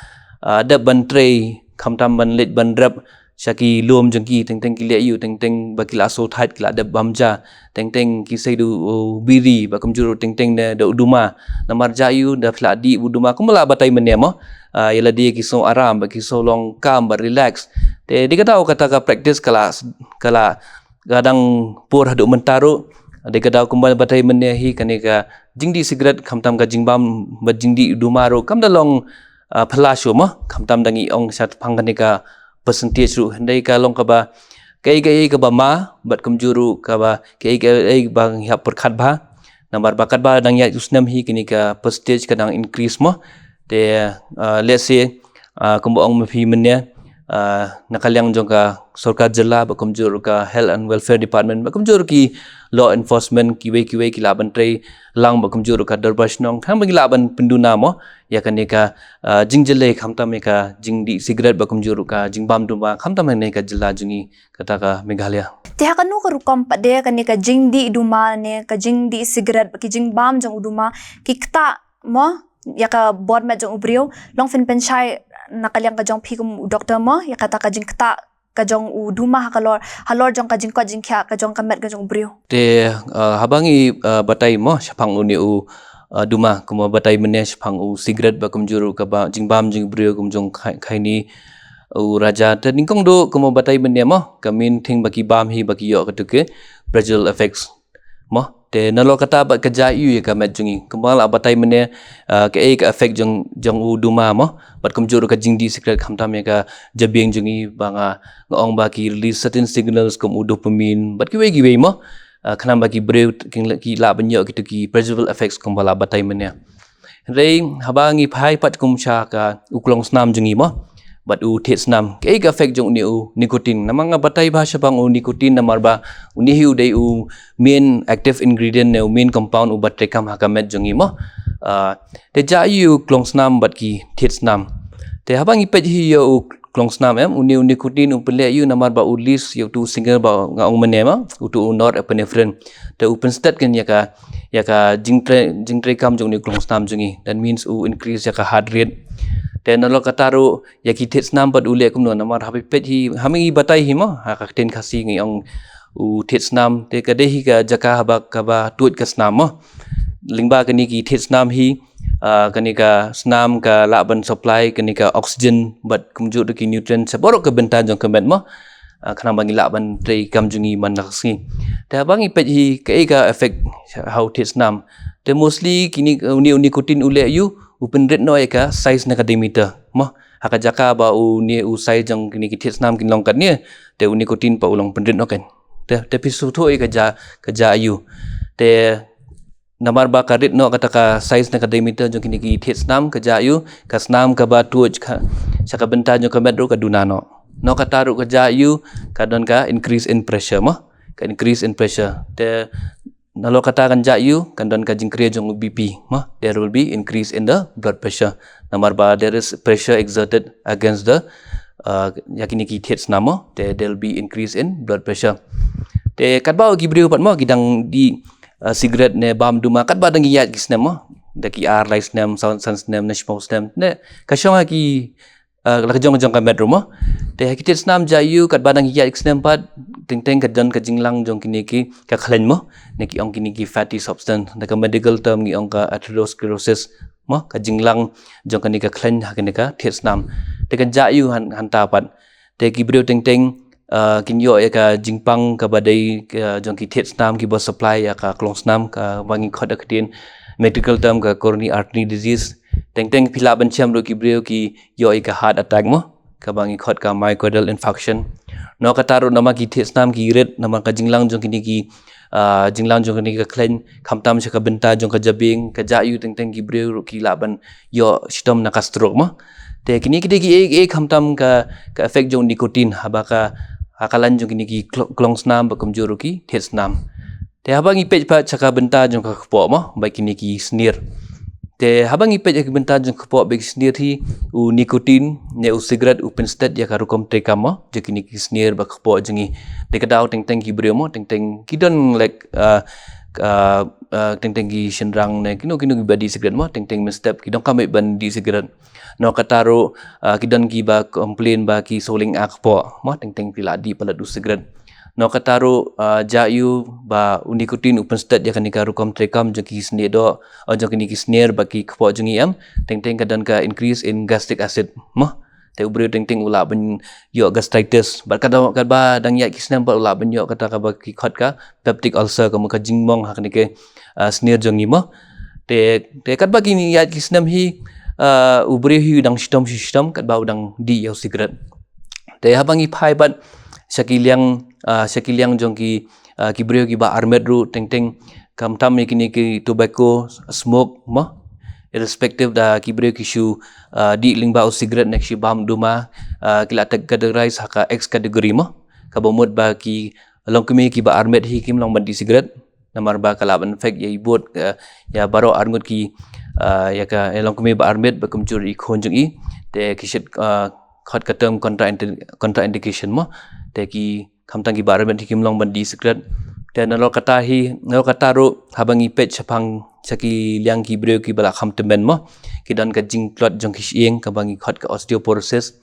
ah, dep ban trei khamtam ban leit ban rep sha ki lum jong ki, teng teng ki leh ïa u teng teng ba ki la sngewthuh ki la dep bam ja, teng teng ki sei da u biri bad kumjuh ruh teng teng da, da u duma. Namar ja ïa u da phi la dih u duma kumba la batai mynne mo. Ah, ïa lade ki sngew aram bad ki sngew long calm bad relax. Te dei ka daw kata ka practice ka la, ka la ka dang pur haduh mynta ruh. Dei ka daw kumba batai mynne hi kane ka jingdih cigarette khamtam ka jingbam bad jingdih duma ruh kam da long, ah, phylla shuh mo khamtam da ngi ong shaphang kane ka percentage ruh. Hynrei ka long kaba kaei kaei kaba ma bad kumjuh ruh kaba kaei kaei ba ngi hap pyrkhat bha. Namar ba katba dang ïaid u snem hi kane ka percentage ka dang increase mo. Te, ah, let's say, ah, kumba ong ma phi mynne, ah, na ka liang jong ka sorkar jylla bad kumjuh ruh ka Health and Welfare Department bad kumjuh ruh ki law enforcement kiwei kiwei ki lah ban trei lang bad kumjuh ruh ka dorbar shnong khnang ba ngi lah ban pynduna mo ïa kane ka, ah, jingjyllei khamtam ïa ka jingdih cigarette bad kumjuh ruh ka jingbam duma khamtam ha kane ka jylla jong ngi kata ka Meghalaya. Te ha kano ka rukom pat de kane ka jingdih duma ne ka jingdih cigarette bad ki jingbam jong u duma ki ktah mo ïa ka bor met jong u briew? Long phin pynshai na ka liang ka jong phi kum u doktor mo ïa kata ka jingktah ka jong u duma ha ka lor, halor jong ka jingkoit jingkhiah ka jong ka met ka jong u briew? Te, ah, haba ngi, ah, batai mo shaphang une u, ah, duma kumba batai mynne shaphang u cigarette bad kumjuh ruh kaba jingbam jong u briew kum jong khai-, khaini u raja. Te nyngkong duh kumba batai mynne mo ka main thing ba ki bam hi ba ki ïoh katu ka prejudicial effects mo. Te nalor kata bad ka ja ïa u ïa ka met jong ngi kumba la batai mynne, ah, kaei ka effect jong, jong u duma mo. Bad kumjuh ruh ka jingdih cigarette khamtam ïa ka jabieng jong ngi ba nga, nga ong ba ki release certain signals kum u dopamine bad kiwei kiwei mo. Ah, khnang ba ki briew ki, ki lah ban ïoh kitu ki prejudicial effects kumba la batai mynne. Hynrei haba ngi phai pat kum sha ka u klongsnam jong ngi mo bad u thied snam, kaei ka effect jong une u nicotine? Namar nga batai bha shaphang u nicotine namar ba une hi u dei u main active ingredient ne u main compound uba treikam ha ka met jong ngi mo. Ah, te ja ïa u klongsnam bad ki thied snam. Te haba ngi peit hi ïa u klongsnam em, une u nicotine u pynleh ïa u namar ba u release ïa utu u signal ba nga ong mynne mo, utu u norepinephrine. Te u pynstet kein ïa ka, ïa ka jingtrei, jingtreikam jong une u klongsnam jong ngi. That means u increase ïa ka heart rate. Te nalor kata ruh ïa ki thied snam pat u leh kumno namar haba peit hi, haba ngi batai hi mo ha ka ktien Khasi ngi ong u thied snam. Te ka dei hi ka jaka haba kaba tuid ka snam mo. Lyngba kane ki thied snam hi, ah, kane ka snam ka lah ban supply kane ka oxygen bad kumjuh ruh ki nutrient sha baroh ka bynta jong ka met mo. Ah, khnang ba ngi lah ban treikam jong ngi man la ka sngi. Te haba ngi peit hi kaei ka effect ha u thied snam? Te mostly kine, une u nicotine u leh ïa u, u pynrit noh ïa ka size na ka diameter mo. Ha ka jaka ba une u size jong kine ki thied snam kin long katne, te u nicotine pat u long pynrit noh kein. Te, te phi sngewthuh ïa ka ja, ka ja ïa u. Te Namar ba ka rit noh kata ka size ne ka diameter jong kine ki thied snam, ka jia ïa u ka snam kaba tuid ka sha ka bynta jong ka met ruh ka duna noh. Noh kata ruh ka jia ïa u ka don ka increase in pressure mo. Ka increase in pressure. Te nalor kata kan jia ïa u kan don ka jingkhreh jong u B P mo. There will be increase in the blood pressure. Namar ba there is pressure exerted against the uh, ïa kine ki thied snam mo. Te there will be increase in blood pressure. Te katba ki briew pat mo ki dang dih uh, cigarette ne bam duma katba dang ïaid ki snem mo. Da ki ar lai snem, san, san snem ne shiphew snem. Ne ka shong ha ki uh, la ka jong jong ka met ruh mo. Te ha ki thied snam jia ïa u katba dang ïaid ki snem pat teng teng ka don ka jinglang jong kine ki ka khleiñ mo. Ne ki ong kine ki fatty substance. Da ka medical term ngi ong ka atherosclerosis mo. Ka jinglang jong kane ka khleiñ ha kane ka thied snam. Te kan jia ïa u han, hangta pat. Te ki briew teng teng uh, kin ïoh ïa ka jingpang kaba dei ka jong ki thied snam kiba supply ïa ka klong snam kaba ngi khot ha ka ktien medical term ka coronary artery disease. Teng teng phi lah ban shem ruh ki briew ki ïoh ïa ka heart attack mo. Kaba ngi khot ka myocardial infarction. Noh kata ruh namar ki thied snam ki rit namar ka jinglang jong kine ki uh, jinglang jong kine ka khleiñ khamtam sha ka bynta jong ka jabieng ka jia ïa u teng teng ki briew ruh ki lah ban ïoh shitom na ka stroke mo. Te kine ki dei ki ei ei khamtam ka ka effect jong nicotine haba ka ha ka lain jong kine ki klo- klong snam ba kumjuh ruh ki thied snam. Te haba ngi peit pat sha ka bynta jong ka kpoh mo ba kine ki snier. Te haba ngi peit ïa ka bynta jong ka kpoh ba ki snier hi u nicotine ne u cigarette u pynstet ïa ka rukom treikam mo jong kine ki snier ba kpoh jong ngi. Te ka daw teng teng ki briew mo teng teng ki don like uh, uh, uh, teng teng ki shynrang ne kino kino ki ba dih cigarette mo teng teng mynstep ki donkam ban dih cigarette. Noh kata ruh uh, ki don ki ba complain ba ki sawling ha kpoh mo teng teng phi lah dih palat u cigarette. Noh kata ruh uh, jia ïa u ba u nicotine u pynstet ïa kane ka rukom treikam jong ki snier doh uh, jong kine ki snier ba ki kpoh jong ngi em teng teng ka don ka increase in gastric acid mo. Te u briew teng teng u lah ban ïoh gastritis. Bad katba katba dang ïaid ki snem bad u lah ban ïoh kata kaba ki khot ka peptic ulcer ka mo ka jingmong ha kane ka uh, snier jong ngi mo. Te te katba ki ïaid ki snem hi uh, u briew hi u dang shitom shi shitom katba u dang dih ïa u cigarette. Te haba ngi phai pat sha ki liang uh, sha ki liang jong ki uh, ki briew kiba armet ruh teng teng khamtam ïa kine ki tobacco smoke mo. Irrespective da ki briew ki shu uh, dih lyngba u cigarette ne ki shu bam duma uh, ki la categorize ha ka X category mo. Kaba mut ba ki longkmie kiba armet hi kim long ban dih cigarette. Namar ba ka lah ban effect ïa i bud uh, ïa baroh arngut ki uh, ïa ka ïa longkmie ba armet ba kumjuh i khun jong i. Te ki shet uh, khot ka term contra contraindication mo. Te ki khamtam kiba armet hi kim long ban dih cigarette. Te nalor kata hi nalor kata ruh haba ngi peit shaphang sha ki liang ki briew kiba la kham tymmen mo. Ki don ka jingtlot jong ki shyieng kaba ngi khot ka osteoporosis.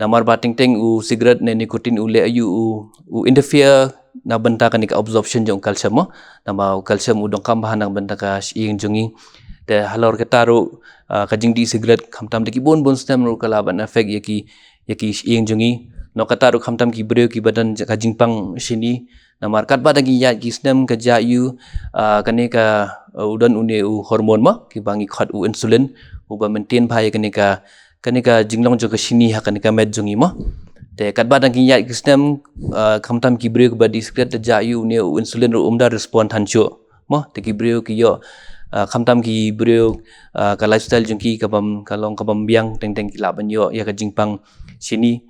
Namar ba teng teng u cigarette ne nicotine u leh ïa u u interfere na bynta kane ka absorption jong u calcium mo. Namar u calcium u donkam bha na bynta ka shyieng jong ngi. Te halor kata ruh uh, ka jingdih cigarette khamtam da ki bun bun snem ruh ka lah ban effect ïa ki ïa ki shyieng jong ngi. Noh kata ruh khamtam ki briew kiba don ka jingpang shini. Namar katba dang ki ïaid ki snem ka jia ïa u uh, kane ka uh, u don une u hormone mo kiba ngi khot u insulin uba maintain bha ïa kane ka kane ka jinglong jong ka shini ha kane ka met jong ngi mo. Te katba dang ki ïaid ki snem uh, khamtam ki briew kiba dih cigarette te jia ïa u une u insulin ruh um da respond than shuh. Mo te ki briew ki ïoh uh, khamtam ki briew uh, ka lifestyle jong ki ka bam ka long ka bam biang teng teng ki lah ban ïoh ïa ka jingpang shini.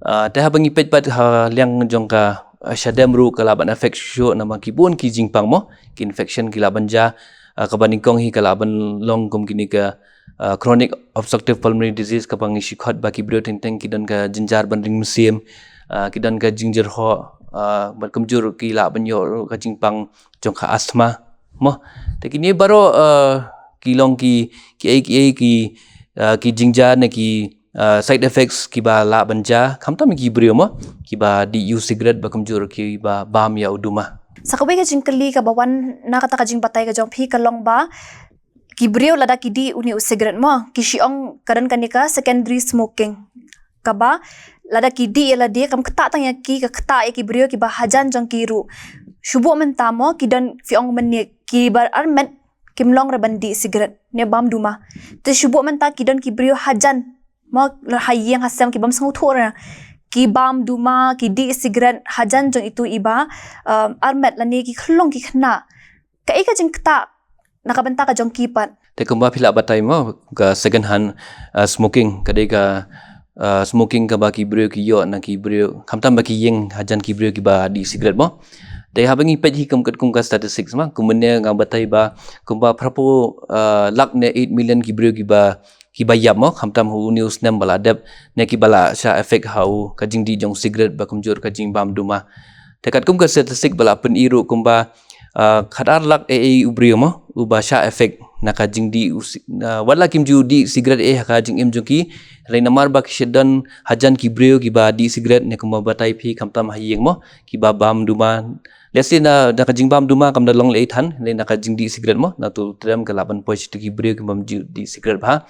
Uh, te haba ngi peit pat ha liang jong ka uh, shadem ruh ka lah ban effect shuh namar ki bun ki jingpang mo ki infection ki lah ban jia uh, kaba nyngkong hi ka lah ban long kum kine ka uh, chronic obstructive pulmonary disease kaba ngi shu khot ba ki briew teng teng ki don ka jynjar ban ring mynsiem uh, ki don ka jingjyrhoh uh, bad kumjuh ki lah ban ïoh ka jingpang jong ka asthma mo. Te kine baroh uh, ki long ki ki ei ki ei ki uh, ki jingja ne ki uh, side effects kiba lah ban ja khamtam ki briew mo kiba dih ïa u cigarette ba kumjuh kiba bam ïa u duma. Sa kawei ka jingkylli kaba wan na kata ka jingbatai ka jong phi ka long ba ki briew lada ki dih une u cigarette mo ki shu ong ka don kane ka secondary smoking. Kaba lada ki dih ïa lade kam ktah tang ïa ki ka ktah ïa ki briew kiba hajan jong ki ruh. Shu buh mynta mo ki don phi ong mynne kiba armet kim long re ban dih cigarette ne bam duma. Te shu buh mynta ki don ki briew hajan mo ha ïing ha sem ki bym sngewthuh re. Ki bam duma ki dih cigarette hajan jong itu iba um, armet lane ki khlong ki khynnah. Kaei ka jingktah na ka bynta ka jong ki pat. Te kumba phi la batai mo, ka second hand uh, smoking ka dei ka uh, smoking kaba ki briew ki ïoh na ki briew, khamtam ba ki ïeng hajan ki briew kiba dih cigarette mo. Te haba ngi peit hi kum katkum ka statistics mo, kum mynne nga batai ba kumba phraphew uh, lak ne eight million ki briew kiba kiba ïap mo, khamtam ha une u snem ba la dep ne kiba la shah effect ha u ka jingdih jong u cigarette ba kumjuh ka jingbam duma. Te katkum ka statistic ba la pyni ruh kumba uh, khatar lak eiei u briew mo uba shah effect na ka jingdih u ci- uh, wat la kim ju dih cigarette eh ha ka jingim jong ki, hynrei namar ba ki shu don hajan ki briew kiba dih cigarette ne kumba batai phi khamtam ha ïing mo kiba bam duma. Let's say na, na ka jingbam duma kam da long lei than, hynrei na ka jingdih cigarette mo, na tu trem ka lah ban poi sha ki briew kiba ju dih cigarette bha.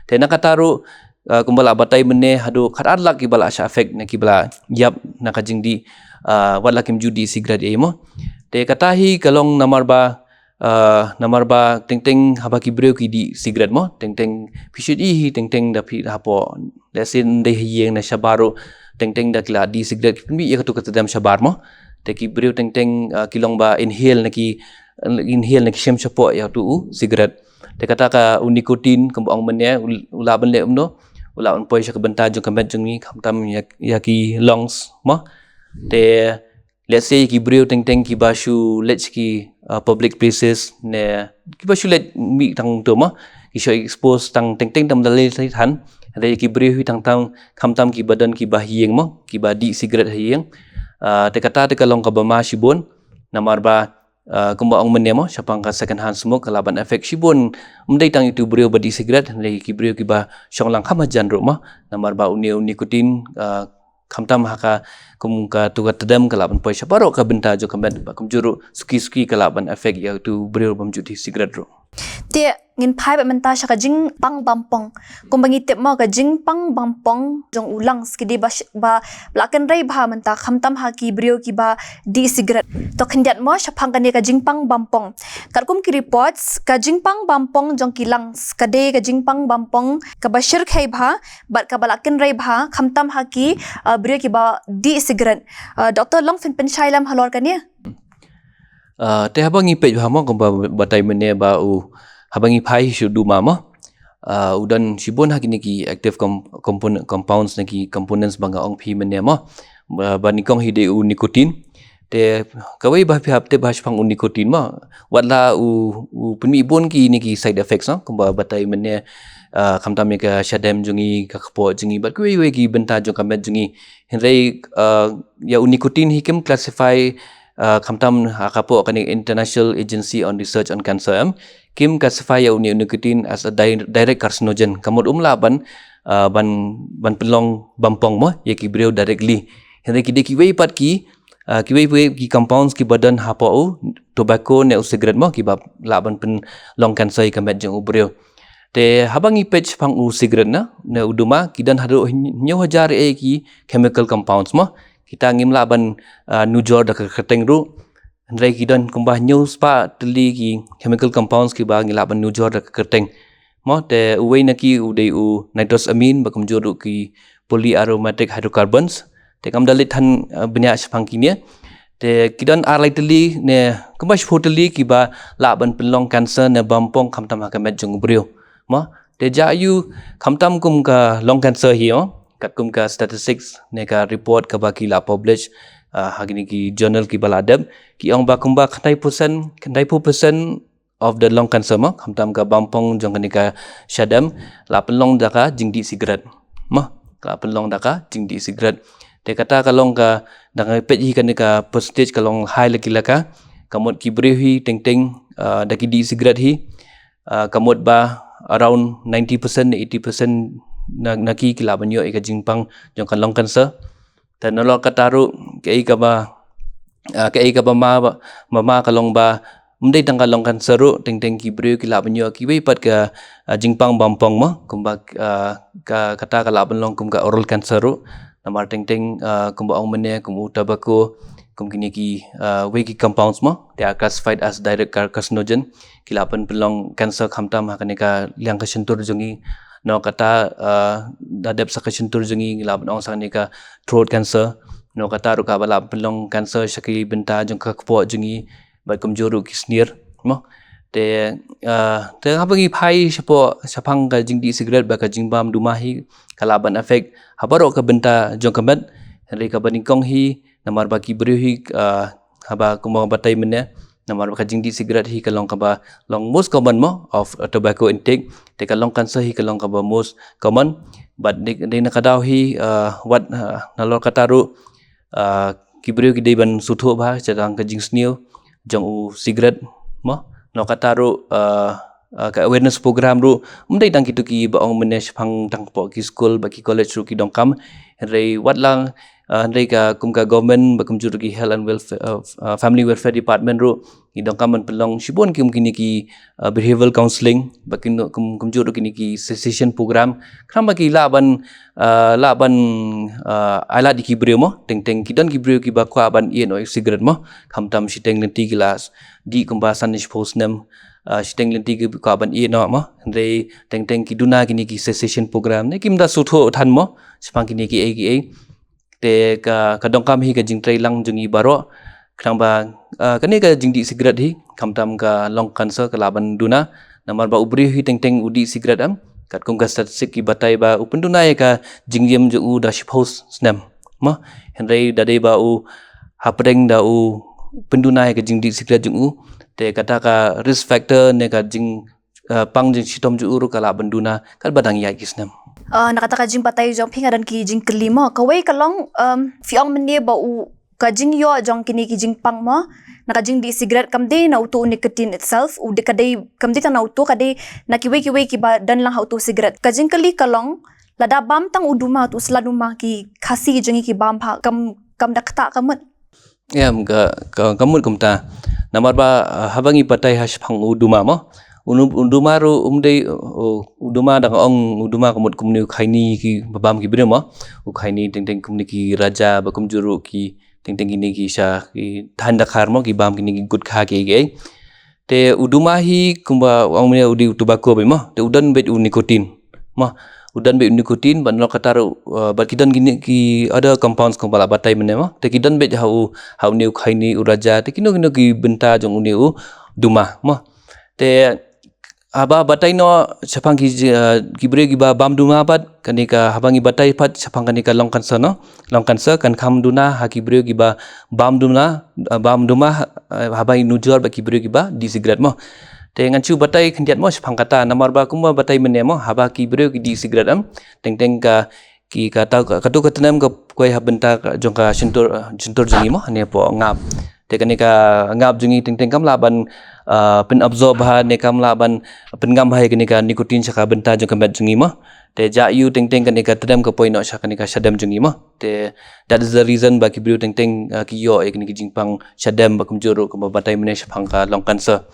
Te na kata ruh uh, kumba la batai mynne haduh khatar lak kiba la shah effect ne kiba la ïap na ka jingdih uh, wat la kim ju dih cigarette ei mo. Te kata hi ka long namar ba uh, namar ba teng teng haba ki briew ki dih cigarette mo, teng teng phi shu dih hi teng teng da phi hapoh, let's say ndei ha ïing ne shabar ruh, teng teng da ki la dih cigarette ki pynmih ïa katu ka tdem shabar mo. Te ki briew teng teng uh, ki long ba inhale ne ki inhale ne ki shem shapoh ïa tu u cigarette. Te kata ka u nicotine kumba ong mynne u lah ban leh kumno, u lah ban poi sha ka bynta jong ka met jong ngi khamtam ïa, ïa ki lungs mo. Te let's say ki briew teng teng kiba shu leit sha ki uh, public places ne kiba shu leit mih tang tu mo, ki shu expose tang teng teng tam da lei lei than. Hynrei ki briew hi tang tang khamtam kiba don kiba ha ïing mo, kiba dih cigarette ha ïing. Uh, te kata te ka long kaba ma shibun namar ba uh, kumba ong mynne mo, shaphang ka second hand smoke ka lah ban effect shibun. Ym dei tang ïa tu briew ba dih cigarette, hynrei ki briew kiba shong lang kham hajan ruh mo, namar ba une u nicotine uh, khamtam ha ka kum katu ka tdem ka lah ban poi sha baroh ka bynta jong ka met ba kumjuh ruh suki suki ka lah ban effect ïa tu briew bym ju dih cigarette ruh. Te ngin phai bad mynta sha ka jingpang bampong. Kumba ngi tip mo, ka jingpang bampong jong u lungs ki dei ba, ba la kynrei bha mynta khamtam ha ki briew kiba dih cigarette. To khyndiat mo shaphang kane ka jingpang bampong. Katkum ki reports, ka jingpang bampong jong ki lungs ka dei ka jingpang bampong kaba shyrkhei bha bad kaba la kynrei bha khamtam ha ki uh, briew kiba dih cigarette. Uh, Doctor Long, phin pynshai lem halor kane? Uh, te haba ngi peit bha mo, kumba batai mynne ba u, haba ngi phai sha u duma mo, uh, u don shibun ha kine ki active com- component, compounds ne ki components ba nga ong phi mynne mo. Uh, ba nyngkong hi dei u nicotine. Te kawei ba phi hap tip ba shaphang u nicotine mo, wat la u, u pynmih bun kine ki side effects mo, kumba batai mynne uh, khamtam ïa ka shadem jong ngi, ka kpoh jong ngi bad kiwei kiwei ki bynta jong ka met jong ngi. Hynrei uh, ïa u nicotine hi kim classify uh, khamtam ha ka poh kane International Agency on Research on Cancer em, kim classify ïa u ni- nicotine as a di- direct carcinogen. Ka mut um lah ban uh, ban ban pynlong bampong mo ïa ki briew directly. Hynrei ki dei kiwei pat ki uh, kiwei kiwei ki compounds kiba don hapoh u tobacco ne u cigarette mo, kiba lah ban pynlong cancer ïa ka met jong u briew. Te haba ngi peit shaphang u cigarette na ne u duma, ki don haduh hynñiew hajar eh ki chemical compounds mo. Kita ngim lah ban uh, nujor da ka kyrteng ruh. Hynrei ki don kumba hynñiew spah tylli ki chemical compounds kiba ngi lah ban nujor da ka kyrteng mo. Te uwei na ki u dei u nitrosamine ba kumjuh ruh ki polyaromatic hydrocarbons. Te ngam da leit than uh, bniah shaphang kine. Te ki don ar lai tylli ne kumba shiphew tylli kiba lah ban pynlong cancer ne bampong khamtam ha ka met jong u briew mo. Te jia ïa u khamtam kum ka lung cancer hi mo, katkum ka statistics ne ka report kaba ki la publish uh, ha kine ki journal kiba la dep, ki ong ba kumba khyndai percent, khyndai phew percent of the lung cancer mo, khamtam ka bampong jong kane ka shadem la pynlong da ka jingdih cigarette mo, la pynlong da ka jingdih cigarette. Te kata ka long ka, da nga peit hi kane ka percentage ka long high la ki la ka. Ka mut ki briew hi teng teng uh, da ki dih cigarette hi uh, ka mut ba around ninety percent ne eighty percent na, na ki ki lah ban ïoh ïa ka jingpang jong ka lung cancer. Te nalor kata ruh kaei kaba uh, kaei kaba ma ba ma, ma ka long ba ym dei tang ka lung cancer ruh, teng teng ki briew ki lah ban ïoh kiwei pat ka uh, jingpang bampong mo, kumba uh, ka kata ka lah ban long kum ka oral cancer ruh. Namar teng teng uh, kumba ong mynne kum u tobacco, kum kine ki uh, wei ki compounds mo, they are classified as direct car- carcinogen. Ki lah ban pynlong cancer khamtam ha kane ka liang ka shyntur jong ngi. Nalor kata uh, da dep sha ka shyntur jong ngi, ngi lah ban ong sha kane ka throat cancer. Nalor kata ruh kaba lah pynlong cancer sha ki bynta jong ka kpoh jong ngi bad kumjuh ruh ki snier mo. Te, ah, te haba ngi phai shapoh, shaphang ka jingdih cigarette bad ka jingbam duma hi, ka lah ban affect ha baroh ka bynta jong ka met, hynrei kaba nyngkong hi, namar ba ki briew hi, ah, haba kumba batai mynne, namar ba ka jingdih cigarette hi ka long kaba long most common mo of tobacco intake, te ka lung cancer hi ka long kaba most common, bad dei, dei na ka daw hi, ah, wat, ah, nalor kata ruh, ah, ki briew ki dei ban sngewthuh bha shaphang ka jingsniew jong u cigarette mo. Nalor kata ruh, ah, ah, ka awareness program ruh, ym dei tang kito kiba ong mynne shaphang tang hapoh ki skul bad ki college ruh ki donkam. Hynrei wat la, ah, hynrei ka kum ka government bad kumjuh ruh ki health and welfare, ah, ah, family welfare department ruh, ki donkam ban pynlong shibun kum kine ki, ah, behavioral counselling bad kin kum, kumjuh ruh kine ki cessation program. Khnang ba ki lah ban, ah, lah ban, ah, ai lad ïa ki briew mo, teng teng ki don ki briew kiba kwah ban ïeh noh ïa u cigarette mo, khamtam shiteng lynti ki la dih kumba san ne shiphew snem, ah, shiteng lynti ki kwah ban ïeh noh mo, hynrei teng teng ki duna kine ki cessation program ne kim da sngewthuh than mo shaphang kine kiei kiei. Te ka, ka donkam hi ka jingtrei lang jong ngi baroh, khnang ba, ah, kane ka jingdih cigarette hi, khamtam ka lung cancer ka lah ban duna, namar ba u briew hi teng teng u dih cigarette em, katkum ka statistic ki batai ba u pynduna ïa ka jingim jong u da shiphew snem mo, hynrei da dei ba u hapdeng da u pynduna ïa ka jingdih cigarette jong u, te kata ka risk factor ne ka jing, ah, pang jingshitom jong u ruh ka lah ban duna katba dang ïaid ki snem. Ah, na kata ka jingbatai jong phi nga don ki jingkylli mo. Kawei ka long, um, phi ong mynne ba u ka jingïoh jong kine ki jingpang mo, na ka jingdih cigarette kam dei na uto u nicotine itself, u dei ka dei, kam dei tang na uto, ka dei na kiwei kiwei kiba don lang ha uto u cigarette. Ka jingkylli ka long, lada bam tang u duma, uto u sla duma, ki khasi jong ngi ki bam bha, kam, kam da ktah ka mut. Em, ka, ka, ka mut kumta. Namar ba, ah, haba ngi batai ha shaphang u duma mo, u nu-, u duma ruh um dei, u, u duma da nga ong u duma ka mut kumne u khaini kiba bam ki briew mo, u khaini teng teng kumne ki raja bad kumjuh ruh ki teng teng kine ki sha ki than dakhar mo, ki bam kine ki gutkha kiei kiei. Te u duma hi kumba ong mynne u dei u tobacco beit mo, te u don beit u nicotine mo, u don beit u nicotine bad nalor kata ruh, uh, bad ki don kine ki other compounds kumba la batai mynne mo, te ki don beit ha u, ha une u khaini, u raja, te kino kino ki bynta jong une u duma mo. Te haba batai noh shaphang ki, uh, ki briew kiba bam duma pat, kane ka haba ngi batai pat shaphang kane ka lung cancer no, lung cancer kan kham duna ha ki briew kiba bam duma, ah, bam duma, ah, haba ïanujor bad ki briew kiba dih cigarette mo. Te ngan shu batai khyndiat mo shaphang kata, namar ba kumba batai mynne mo, haba ki briew ki dih cigarette em, teng teng ka, ki kata, ka, kato ka tnat ka poi ha bynta ka, jong ka shyntur, ah, shyntur jong ngi mo, ne hapoh ngap. Te kane ka ngap jong ngi teng teng kam lah ban, ah, pynabsorb bha ne kam lah ban pynngam bha ïa kane ka nicotine sha ka bynta jong ka met jong ngi mo. Te jia ïa u teng teng kane ka tnat ka poi noh sha kane ka shadem jong ngi mo. Te that is the reason ba ki briew teng teng, ah, ki ïoh ïa kine ki jingpang shadem bad kumjuh ruh kumba batai mynne shaphang ka lung cancer.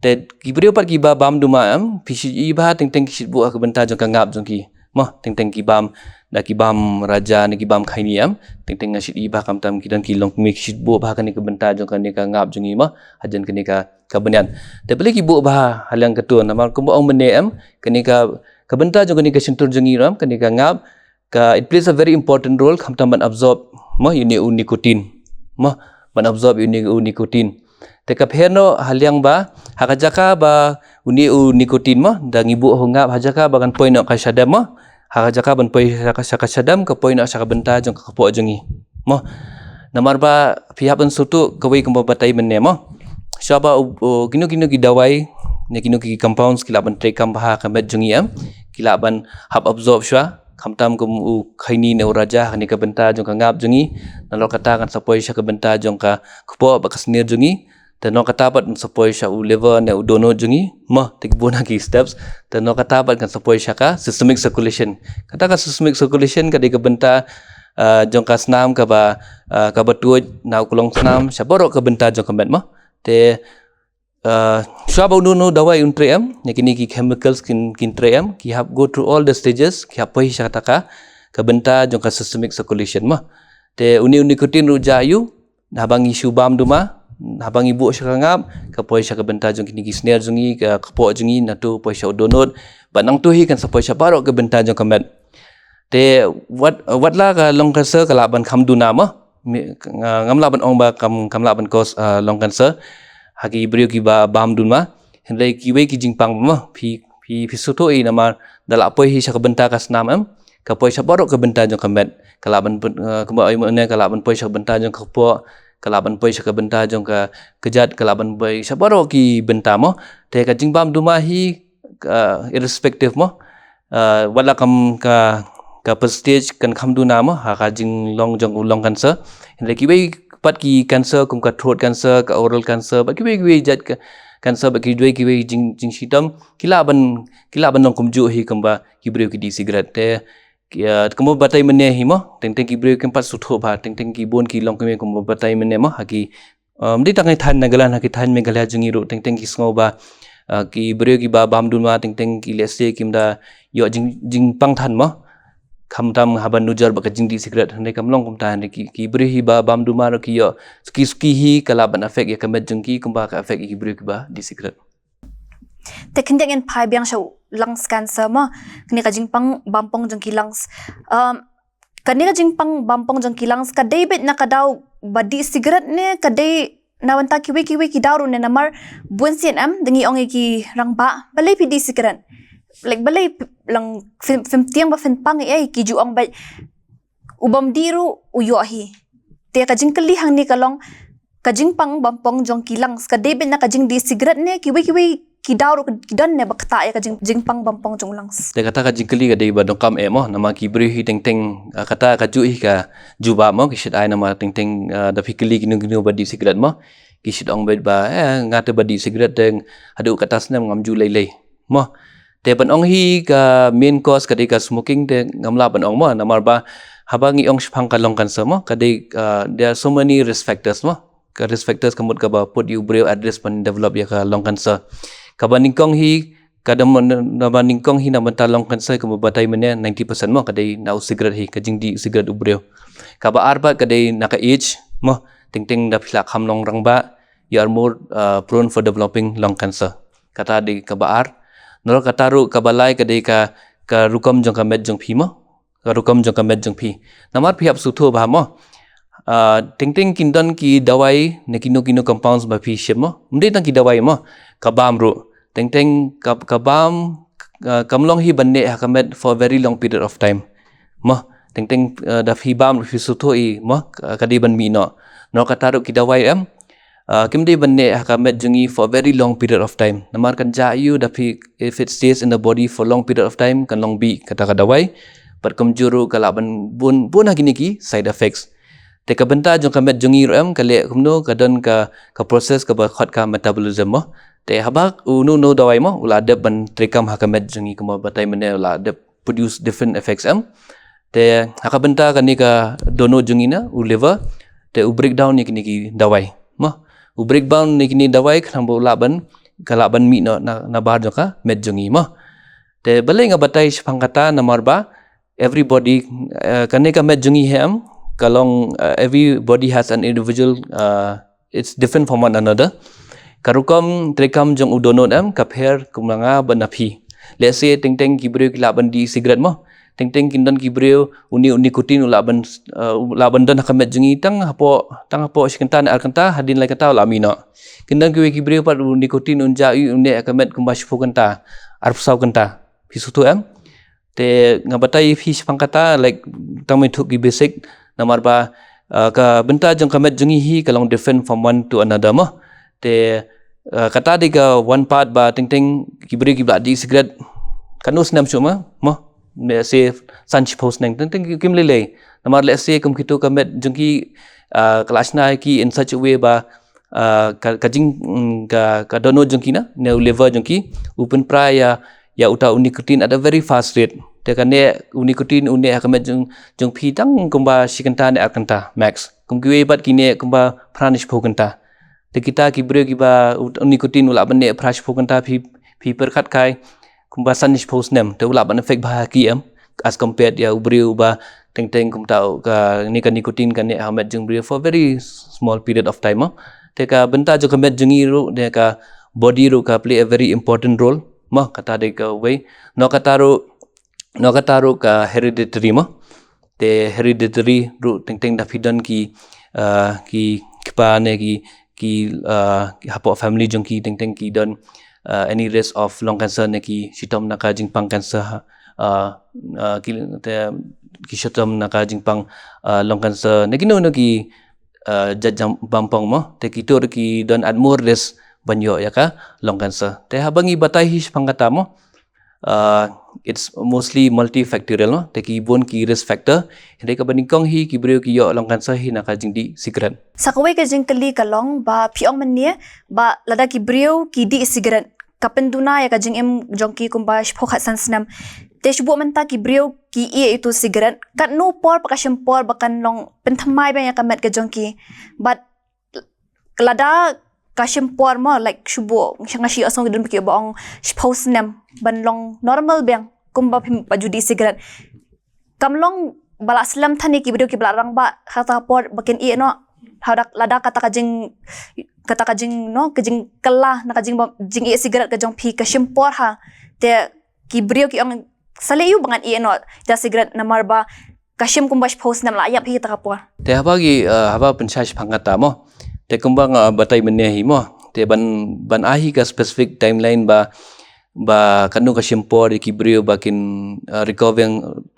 Te ki briew pat kiba bam duma em, phi shait ïohi bha teng teng ki shait buh ha ka bynta jong ka ngap jong ki. Mo, teng teng ki bam, da ki bam raja ne ki bam khaini em, teng teng nga shait ïohi bha khamtam ki don ki longkmie ki shait buh bha kane ka bynta jong kane ka ngap jong ngi mo, hajan kane ka, ka bniat. Te balei ki buh bha ha liang kato, namar kumba ong mynne em, kane ka, ka bynta jong kane ka shyntur jong ngi em, kane ka ngap, ka, it plays a very important role khamtam ban absorb mo ïa une u nicotine. Mo, ban absorb ïa une u nicotine. Te ka pher noh ha liang ba, ha ka jaka ba une u nicotine mo, da ngi buh ha u ngap, ha jaka ba kan poi noh ka shadem mo, ha ka jaka ban poi sha ka, sha ka shadem, ka poi noh sha ka bynta jong ka kpoh jong ngi mo. Namar ba phi hap ban sngewthuh kawei kumba batai mynne mo. Shuwa ba u, u, kino kino ki dawai ne kino ki compounds ki lah ban trei kam bha ha ka met jong ngi em, ki lah ban hap absorb shuwa, khamtam kum u khaini ne u raja ha kane ka bynta jong ka ngap jong ngi. Nalor kata kan sa poi sha ka bynta jong ka kpoh bad ka snier jong ngi. Te nalor kata pat kan sa poi sha u liver ne u dohnud jong ngi mo, te ki bun na ki steps. Te nalor kata pat kan sa poi sha ka systemic circulation. Kata ka systemic circulation ka dei ka bynta, ah, jong ka snam kaba, ah, kaba tuid na u klong snam sha baroh ka bynta jong ka met mo. Te, ah, shuwa ba uno uno u dawai un trei em, ne kine ki chemicals kin, kin trei em, ki hap go through all the stages, ki hap poi sha kata ka, ka bynta jong ka systemic circulation mo. Te une u nicotine ruh jia ïa u, haba ngi shu bam duma, haba ngi buh sha ka ngap, ka poi sha ka bynta jong kine ki snier jong ngi, ka kpoh jong ngi, nato poi sha u dohnud, bad nangto hi kan sa poi sha baroh ka bynta jong ka met. Te wat, wat la ka lung cancer ka lah ban kham duna mo. Mi, nga, ngam lah ban ong ba kam, kam lah ban cause, ah, lung cancer ha ki briew kiba bam duma. Hynrei kiwei ki jingpang mo, phi, phi, phi sngewthuh hi namar da lah poi hi sha ka bynta ka snam em, ka poi sha baroh ka bynta jong ka met. Ka lah ban pyn-, eh, kumba ai mo ne, ka lah ban poi sha ka bynta jong ka kpoh, ka lah ban poi sha ka bynta jong ka kjat, ka lah ban poi sha baroh ki bynta mo. Te ka jingbam duma hi, eh, irrespective mo. Eh, wat la kam ka, ka percentage kan kham duna mo, ha ka jinglong jong u lung cancer. Hynrei kiwei pat ki cancer kum ka throat cancer, ka oral cancer, bad kiwei kiwei jait ka cancer, bad kiwei kiwei jing, jingshitom, ki lah ban, ki lah ban long kumjuh hi kumba ki briew ki dih cigarette. Te, ki, eh, kumba batai mynne hi mo, teng teng ki briew kim pat sngewthuh bha, teng teng ki bun ki long kumba batai mynne mo, ha ki, um, dei tang ha ki thaiñ Nagaland, ha ki thaiñ Meghalaya jong ngi ruh, teng teng ki sngew ba, uh, ki briew kiba bam duma, teng teng ki lehse kim da ïoh jing, jingpang than mo. Khamtam haba nujor bad ka jingdih cigarette, hynrei kam long kumta, hynrei ki, ki briew hi ba bam duma ruh ki ïoh suki suki hi ka lah ban affect ïa ka met jong ki, kumba ka affect ïa ki briew kiba dih cigarette. Te khyndiat ngin phai biang sha u lungs cancer mo. Kane ka jingpang bampong jong ki lungs. Um, kane ka jingpang bampong jong ki lungs ka dei beit na ka daw ba dih cigarette ne ka dei na bynta kiwei kiwei ki daw ruh ne, namar bunsien em da ngi ong ïa ki rangbah, balei phi dih cigarette? Like, balei p-, lang phim, phim tieng ba phin pang ïa ki ju ong beit u bym dih ruh u ïoh hi. Te ka jingkylli hangne ka long, ka jingpang bampong jong ki lungs ka dei beit na ka jingdih cigarette ne kiwei kiwei ki daw ruh ki don ne ba ktah ïa ka jing, jingpang bampong jong u lungs? Te kata ka jingkylli ka dei ba donkam eh mo, namar ki briew hi teng teng, ah, kata kajuh hi ka jubab mo, ki shait ai namar teng teng, ah, da phi kylli kino kino ba dih cigarette mo, ki shait ong beit ba, eh, nga te ba dih cigarette te haduh kata snem ngam ju lei lei mo. Te ban ong hi ka main cause ka dei ka smoking te ngam lah ban ong mo, namar ba haba ngi ong shaphang ka lung cancer mo, ka dei, ah, there are so many risk factors mo. Ka risk factors ka mut kaba put ïa u briew at risk ban develop ïa ka lung cancer. Kaba nyngkong hi, ka dei mo, kaba nyngkong hi na bynta lung cancer kaba batai mynne ninety percent mo, ka dei na u cigarette hi, ka jingdih cigarette u briew. Kaba ar pat ka dei na ka age mo, teng teng da phi lah kham long rangbah, you are more, uh, prone for developing lung cancer. Kata dei kaba ar. Nalor kata ruh kaba lai ka dei ka, ka rukom jong ka met jong phi mo. Ka rukom jong ka met jong phi. Namar phi hap sngewthuh bha mo. Ah, teng teng kin don ki dawai ne kino kino compounds ba phi shim mo. Ym dei tang ki dawai mo. Ka bam ruh. Teng teng ka, ka bam, ah, kam long hi ban neh ha ka met for a very long period of time mo. Teng teng, ah, da phi bam ruh phi sngewthuh hi mo, ka, ka dei ban mih noh. Nalor kata ruh ki dawai em, ah, kim dei ban neh ha ka met jong ngi for a very long period of time. Namar kan jah ïa u da phi, if it stays in the body for long period of time, kan long bih kata ka dawai. Bad kumjuh ruh ka lah ban bun, bun ha kine ki side effects. Te ka bynta jong ka met jong ngi ruh em, ka leh kumno, ka don ka, ka process kaba khot ka metabolism mo. Te haba uno uno u dawai mo, u la dep ban treikam ha ka met jong ngi kumba batai mynne, u la dep produce different effects em. Te ha ka bynta kane ka dohnud jong ngi na u liver, te u breakdown ïa kine ki dawai mo. U breakdown ïa kine dawai khnang ba u lah ban, ka lah ban mih noh na, na bar jong ka met jong ngi mo. Te balei nga batai shaphang kata, namar ba everybody, eh, kane ka met jong ngi hi em, ka long, eh, everybody has an individual, eh, it's different from one another. Ka rukom treikam jong u dohnud em ka pher kum na nga bad na phi. Let's say teng teng ki briew ki lah ban dih cigarette mo. Teng teng kin don ki briew u ni-, u nicotine u lah ban, eh, u lah ban don ha ka met jong ngi tang hapoh, tang hapoh shi kynta ne ar kynta, hadien lai kynta u lah mih noh. Kin don kiwei ki briew pat u nicotine un jah ïa u neh ha ka met kumba shiphew kynta, arphew saw kynta. Phi sngewthuh em? Te nga batai ïa phi shaphang kata, like, tang mynta ki basic, namar ba, uh, ka bynta jong ka met jong ngi hi ka long different from one to another mo. Te, uh, kata dei ka one part ba teng teng ki briew kiba dih cigarette katno snem shuh mo, mo. Let's say san shiphew snem, teng teng kim lei lei. Namar let's say kum kito ka met jong ki, uh, ka la shna ïa ki in such a way ba, uh, ka, ka jing, mm, ka, ka dohnud jong ki na, ne u liver jong ki u pynpra ïa, ïa uta u nicotine at a very fast rate. Te kane u nicotine u neh ha ka met jong, jong phi tang kumba shi kynta ne ar kynta max. Kum kiwei pat ki neh kumba phra ne shiphew kynta. Te kita ki briew kiba u, u nicotine u lah ban neh phra shiphew kynta, phi, phi pyrkhat kai kumba san ne shiphew snem. Te u lah ban affect bha ha ki em, as compared ïa u briew ba teng teng kumta u, kane ka nicotine ka neh ha met jong u briew for a very small period of time mo. Te ka bynta jong ka met jong ngi ruh, ne ka body ruh ka play a very important role mo, kata dei kawei. Nalor kata ruh, nalor kata ruh ka hereditary mo. Te hereditary ruh teng teng da phi don ki, uh, ki kpa ne ki, ki, uh, hapoh family jong ki teng teng ki don, uh, any risk of lung cancer ne ki shitom na ka jingpang cancer, uh, uh, ki, te, ki shitom na ka jingpang uh, lung cancer ne ki no no ki uh, jat jam bampong mo, te ki tur ki don at more risk ban ïoh ïa ka lung cancer. Te haba ngi batai hi shaphang kata mo, uh, it's mostly multifactorial no, te ki bun ki risk factor. Hynrei kaba nyngkong hi ki briew ki ïoh lung cancer hi na ka jingdih cigarette. Sa kawei ka jingkylli ka long ba phi ong mynne ba lada ki briew ki dih cigarette ka pynduna ïa ka jingim jong ki kumba shiphew khatsan snem. Te shu buh mynta ki briew ki ïeh ïa utu cigarette, katno por pat ka shim por ba kan long pynthymmai biang ïa ka met ka jong ki. But lada ka shim por mo, like shu buh, nga shu ïohsngew ki don ba ki ba ong shiphew snem ban long normal biang kumba phim pat ju dih cigarette. Kam long ba la slem than ïa ki briew kiba la rangbah ha kata ka por ba kin ïeh noh. Lada, lada kata ka jing, kata ka jing no, ka jingkylla na ka jing, jingïeh cigarette ka jong phi ka shim por ha. Te ki briew ki ong sa leh ïa u ba ngan ïeh noh da cigarette namar ba ka shim kumba shiphew snem, la ïap hi kata ka por. Te haba ki, uh, haba pynshai shaphang kata mo, te kumba nga batai mynne hi mo, te ban, ban ai hi ka specific timeline ba, ba katno ka shim por ïa ki briew ba kin uh, recover,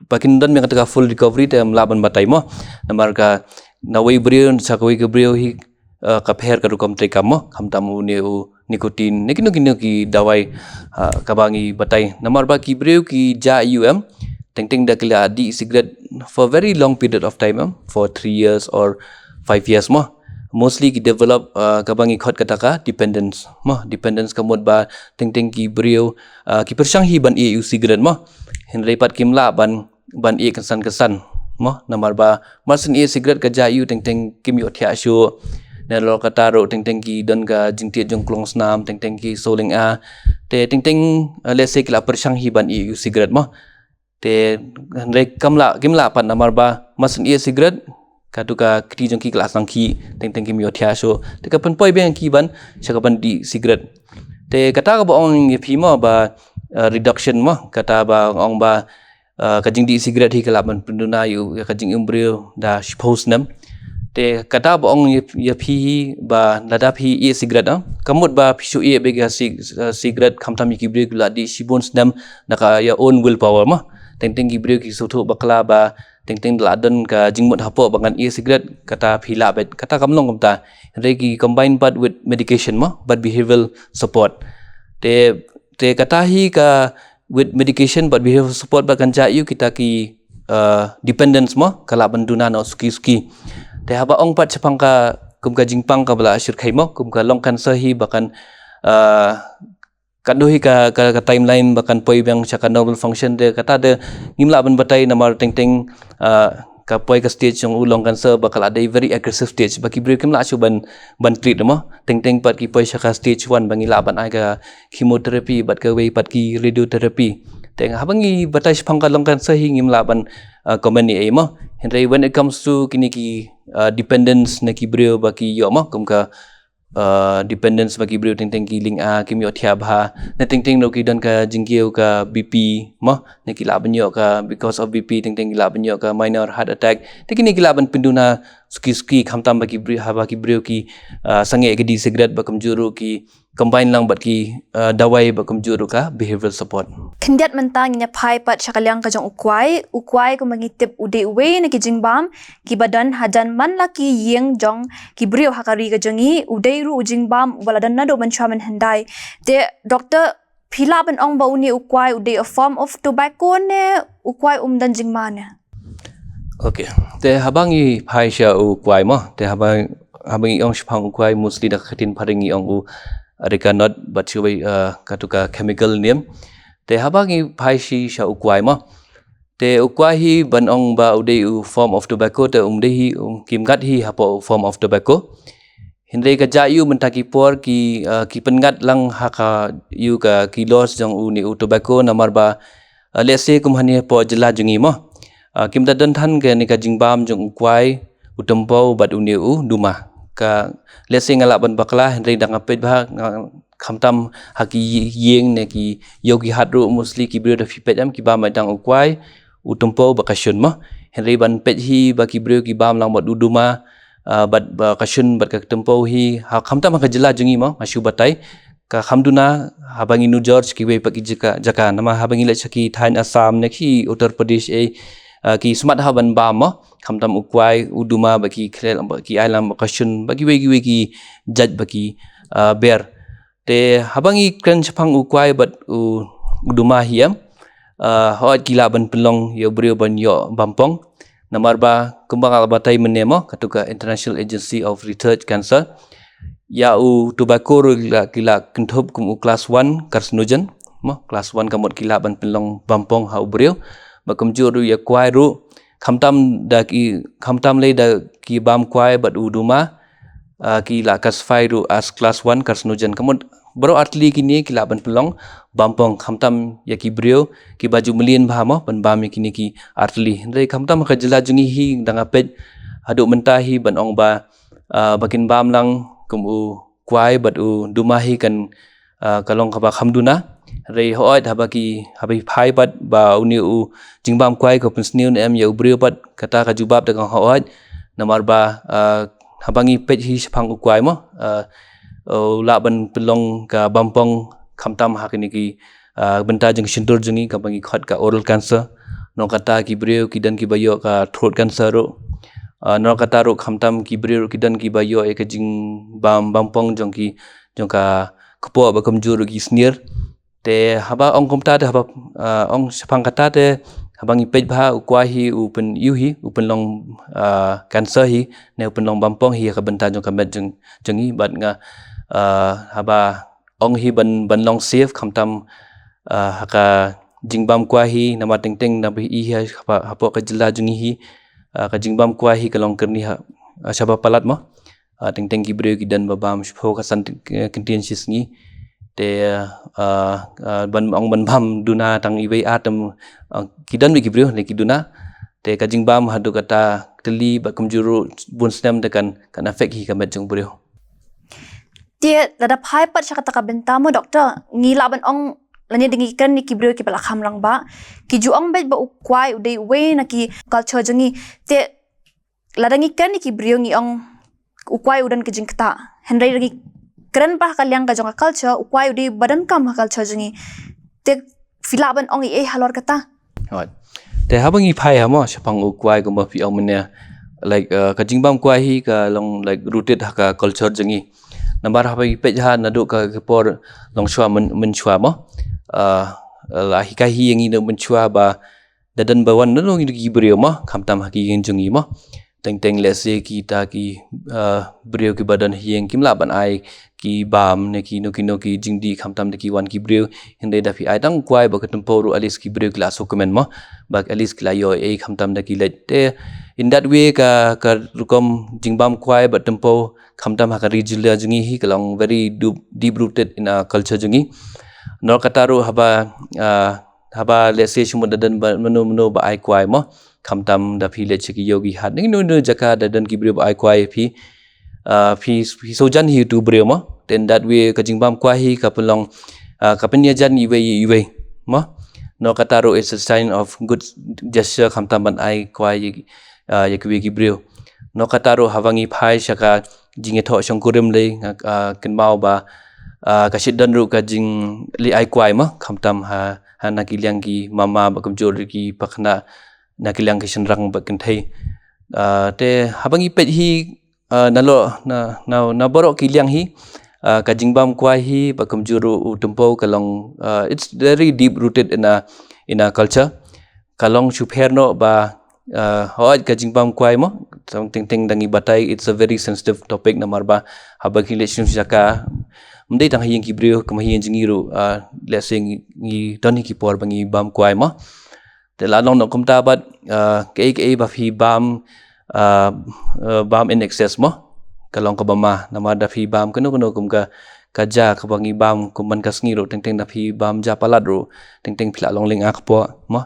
ba kin don biang kata ka full recovery, te ym lah ban batai mo. Namar ka na wei briew sha kawei ka briew hi uh, ka pher ka rukom treikam mo, khamtam une u nicotine ne kino kino ki dawai uh, kaba ngi batai. Namar ba ki briew ki jah ïa u em, teng teng da ki la dih cigarette for a very long period of time em, for three years or five years mo, mostly ki develop uh, kaba ngi khot kata ka dependence mo. Dependence ka mut ba teng teng ki briew uh, ki pyrshang hi ban ïeh ïa u cigarette mo, hynrei pat kim lah ban, ban ïeh kynsan kynsan mo. Namar ba mar syn ïeh cigarette ka jah ïa u teng teng kim ïohthiah shuh. Nalor kata ruh teng teng ki don ka jingtied jong klong snam, teng teng ki siew lynga. Te teng teng uh, let's say ki la pyrshang hi ban ïeh ïa u cigarette mo. Te hynrei kam lah, kim lah pat namar ba mar syn ïeh cigarette katu ka kti jong ki ka la sangkhih, teng teng kim ïohthiah shuh. Te ka pynpoi biang ki ban sha ka ban dih cigarette. Te kata kaba ong ïa phi mo ba uh, reduction mo, kata ba ong ba uh, ka jingdih cigarette hi ka lah ban pynduna ïa u, ïa ka jingim briew da shiphew snem. Te kata ba ong ïa, ïa phi hi ba lada phi ïeh cigarette ah, ka mut ba phi shu ïeh beit ïa ka ci-, uh, cigarette, khamtam ïa ki briew ki la dih shibun snem na ka ïa own willpower mo. Teng teng ki briew ki sngewthuh bakla ba teng teng la don ka jingmut hapoh ba ngan ïeh cigarette, kata phi lah beit, kata kam long kumta. Hynrei ki combine pat with medication mo, bad behavioral support. Te, te kata hi ka with medication bad behavioral support bad kan jah ïa u kita ki uh, dependence mo, ka lah ban duna noh suki suki. Te haba ong pat shaphang ka kum ka jingpang kaba la shyrkhei mo, kum ka lung cancer hi ba kan uh, katno hi ka, ka, ka timeline ba kan poi biang sha ka normal function, te kata te ngim lah ban batai namar teng teng uh, ka poi ka stage jong u lung cancer ba ka la dei very aggressive stage ba ki briew kim lah shuh ban, ban treat mo. Teng teng pat ki poi sha ka stage one ba ngi lah ban ai ka chemotherapy bad kawei pat ki radiotherapy. Te haba ngi batai shaphang ka lung cancer hi ngim lah ban uh, comment ei ei mo. Hynrei when it comes to kine ki uh, dependence na ki briew ba ki ïoh mo, kum ka uh, dependence ba ki briew teng teng ki lynga, kim ïohthiah bha, ne teng teng ruh ki don ka jingkiew ka B P mo, ne ki lah ban ïoh ka, because of B P teng teng ki lah ban ïoh ka minor heart attack. Te kine ki lah ban pynduna suki suki, khamtam ba ki briew, haba ki briew ki uh, sangeh ka dih cigarette bad kumjuh ruh ki combine lang bad ki uh, dawai bad kumjuh ruh ka behavioral support. Khyndiat mynta ngin ïa phai pat sha ka liang ka jong u Kwai. U Kwai kumba ngi tip u dei uwei na ki jingbam kiba don hajan man la ki ïing jong ki briew ha ka ri ka jong ngi, u dei ruh u jingbam uba la don naduh mynshuwa mynhyndai. Te Doctor, phi lah ban ong ba une u Kwai u dei a form of tobacco ne u Kwai um don jingma ne? Okay. Te haba ngi phai sha u Kwai mo, te haba, haba ngi ong shaphang u Kwai mostly da ka ktien phareng ngi ong u areca nut bad shuwei uh, katu ka chemical name. Te haba ngi phai shi sha u Kwai mo, te u Kwai hi ban ong ba u dei u form of tobacco, te um dei hi, um, kim ngat hi hapoh u form of tobacco. Hynrei ka jah ïa u mynta ki por ki uh, ki pynngat lang ha ka ïa u ka ki laws jong une u tobacco namar ba uh, let's say kum hangne hapoh jylla jong ngi mo, uh, kim da don than kane ka jingbam jong u Kwai, u Tympew bad une u Duma. Ka let's say nga lah ban bakla, hynrei da nga peit bha nga, khamtam ha ki ïing ne ki ïew ki hat ruh mostly ki briew da phi peit em ki bam dang u Kwai, u Tympew bad ka Shun mo. Hynrei ban peit hi ba ki briew ki bam lang bad u Duma uh, bad ba ka Shun bad ka Tympew hi ha, khamtam ha ka jylla jong ngi mo, nga shu batai. ka kham duna haba ngi nujor sha kiwei pat ki jaka, jaka. Namar haba ngi leit sha ki thaiñ Assam ne ki Uttar Pradesh, eh, ah, ki smat ha ban bam mo, khamtam u kwai, u duma bad ki khleh, bad ki ailad, bad ka shun, bad kiwei kiwei ki jait bad ki, ah, ber. Te haba ngi kren shaphang u kwai bad u, u duma hi em, ah, hooid ki lah ban pynlong ïa u briew ban ïoh bampong. Namar ba kumba nga la batai mynne mo, katto ka International Agency of Research Cancer, ïa u tobacco ruh ki la, ki la kynthup kum u class one carcinogen mo, class one ka mut ki lah ban pynlong bampong ha u briew. Bad kumjuh ruh ïa u kwai ruh, khamtam da ki, khamtam lei da ki bam kwai bad u duma, ah, ki la classify ruh as class one carcinogen. Ka mut baroh artylli kine ki lah ban pynlong bampong, khamtam ïa ki briew kiba ju mlien bha mo ban bam ïa kine ki artylli. Hynrei khamtam ha ka jylla jong ngi hi, dang ap haduh mynta hi ban ong ba, ah, ba kin bam lang kum u kwai bad u duma hi kan, ah, ka long kaba kham duna. Hynrei hooid haba ki, haba ki phai pat ba une u jingbam kwai ka pynsniew ne em ïa u briew pat, kata ka jubab te ka hooid. Namar ba, ah, haba ngi peit hi shaphang u kwai mo, ah, u lah ban pynlong ka bampong khamtam ha kine ki, ah, bynta jong ka shyntur jong ngi, kaba ngi khot ka oral cancer. Nangta ki briew ki don kiba ïoh ka throat cancer ruh. Ah, nangta ruh khamtam ki briew ruh ki don kiba ïoh ïa ka jingbam, bampong jong ki, jong ka kpoh bad kumjuh ruh ki snier. Te haba ong kumta te haba, ah, ong shaphang kata te haba ngi peit bha u kwai hi u pyn, ïoh hi u pynlong, ah, cancer hi ne u pynlong bampong hi ha ka bynta jong ka met jong, jong ngi bad nga, ah, haba ong hi ban, ban long safe khamtam, ah, ha ka jingbam kwai hi, namar teng teng naba i hi ha, hapoh ka jylla jong ngi hi, ah, ka jingbam kwai hi ka long kyrni ha, ah, shaba palat mo. Ah, teng teng ki briew ki don ba bam shiphew ka san, eh, kyntien shi sngi. Te, ah, ah, ban ong ban bam duna tang iwei ar tem, ah, ki don beit ki briew ne ki duna. Te ka jingbam haduh katta tylli bad kumjuh ruh bun snem te kan, kan affect hi ka met jong u briew. Te lada phai pat sha kata ka bynta mo doctor, ngi lah ban ong lane da ngi kren ïa ki briew kiba la kham rangbah, ki ju ong beit ba u kwai u dei uwei na ki culture jong ngi. Te lada ngi kren ïa ki briew ngi ong u kwai u don ka jingktah. Hynrei lada ngi kren pat ha ka liang ka jong ka culture, u kwai u dei ba donkam ha culture jong ngi. Te phi lah ban ong ei ei halor kata? Right. Te haba ngi phai ha mo shaphang u kwai kumba phi ong mynne, like, uh, ka jingbam kwai hi ka long, like, rooted ha ka culture jong ngi. Namar haba ngi peit ha naduh ka, ka por longshuwa myn, mynshuwa mo, uh, la hikai hi ïa ngi naduh mynshuwa ba da don ba wan naduh ngi ki briew mo, khamtam ha ki ïing jong ngi mo. Teng teng lehse kita ki, uh, briew kiba don ha ïing kim lah ban ai ki bam ne kino kino ki jingdih khamtam da ki wan ki briew. Hynrei da phi ai tang kwai bad ka tympew ruh at least ki briew ki la sngewkmen mo, bad at least ki la ïoh ei khamtam da ki leit. Te in that way ka, ka rukom jingbam kwai bad tympew khamtam ha ka ri jylla jong ngi hi ka long very deep, deep rooted in our culture jong ngi. Nangta ruh haba, ah, haba lehse shu mut da don ba mano mano ba ai kwai mo, khamtam da phi leit sha ki ïew ki hat ne kino kino jaka da don ki briew ba ai kwai ïa phi, ah, phi, phi sngewjan hi utu u briew mo. Te in that way ka jingbam kwai hi ka pynlong, ah, ka pynïajan iwei ïa iwei mo. Nangta ruh it's a sign of good gesture khamtam ban ai kwai ïa, ah, ïa kiwei ki briew. Nangta ruh haba ngi phai sha ka jingïathoh shongkurim lei nga, ah, kynmaw ba, ah, ka shait don ruh ka jingleh ai kwai mo, khamtam ha, ha na ki liang ki mama bad kumjuh ruh ki pakhynnah na ki liang ki shynrang bad kynthei. Ah, te haba ngi peit hi, ah, nalor na, na, na baroh ki liang hi, ah, ka jingbam kwai hi bad kumjuh ruh u tympew ka long, ah, it's very deep rooted in a, in a culture. Ka long shu pher noh ba, ah, hooid ka jingbam kwai mo, tang teng teng da ngi batai it's a very sensitive topic namar ba haba ngi leit sha jaka, ym dei tang ha ïing ki briew, kum ha ïing jong ngi ruh, ah, lehse ngi, ngi don hi ki por ba ngi bam kwai mo. Te la long noh kumta bad, ah, kaei kaei ba phi bam, ah, ah, bam in excess mo, ka long kaba ma, namar da phi bam kano kano kum ka, ka ja kaba ngi bam kum man ka sngi ruh, teng teng da phi bam ja palat ruh, teng teng phi la long lynga kpoh mo.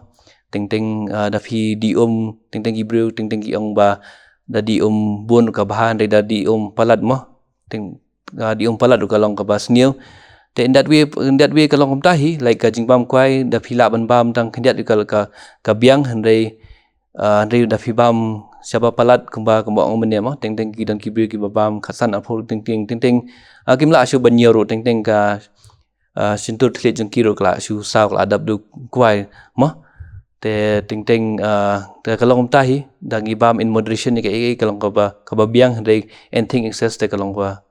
Teng teng, ah, da phi dih um, teng teng ki briew teng teng ki ong ba da dih um bun ruh ka bha, hynrei da dih um palat mo, teng, ah, dih um palat ruh ka long kaba sniew. Te in that way, in that way ka long kumta hi, like ka jingbam kwai da phi lah ban bam tang khyndiat ruh ka, ka, ka biang, hynrei Ah, hynrei da phi bam shaba palat kumba kumba ong mynne mo, teng teng ki don ki briew kiba bam khatsan arphew teng teng teng teng. Ah, kim lah shuh ban ñiew ruh teng teng ka ah, shyntur thylliej jong ki ruh ka lah shu saw ka lah dap da u kwai mo. Te teng teng ah, te ka long kumta hi, da ngi bam in moderation ne ka ei ka long kaba kaba biang, hynrei anything excess te ka long kaba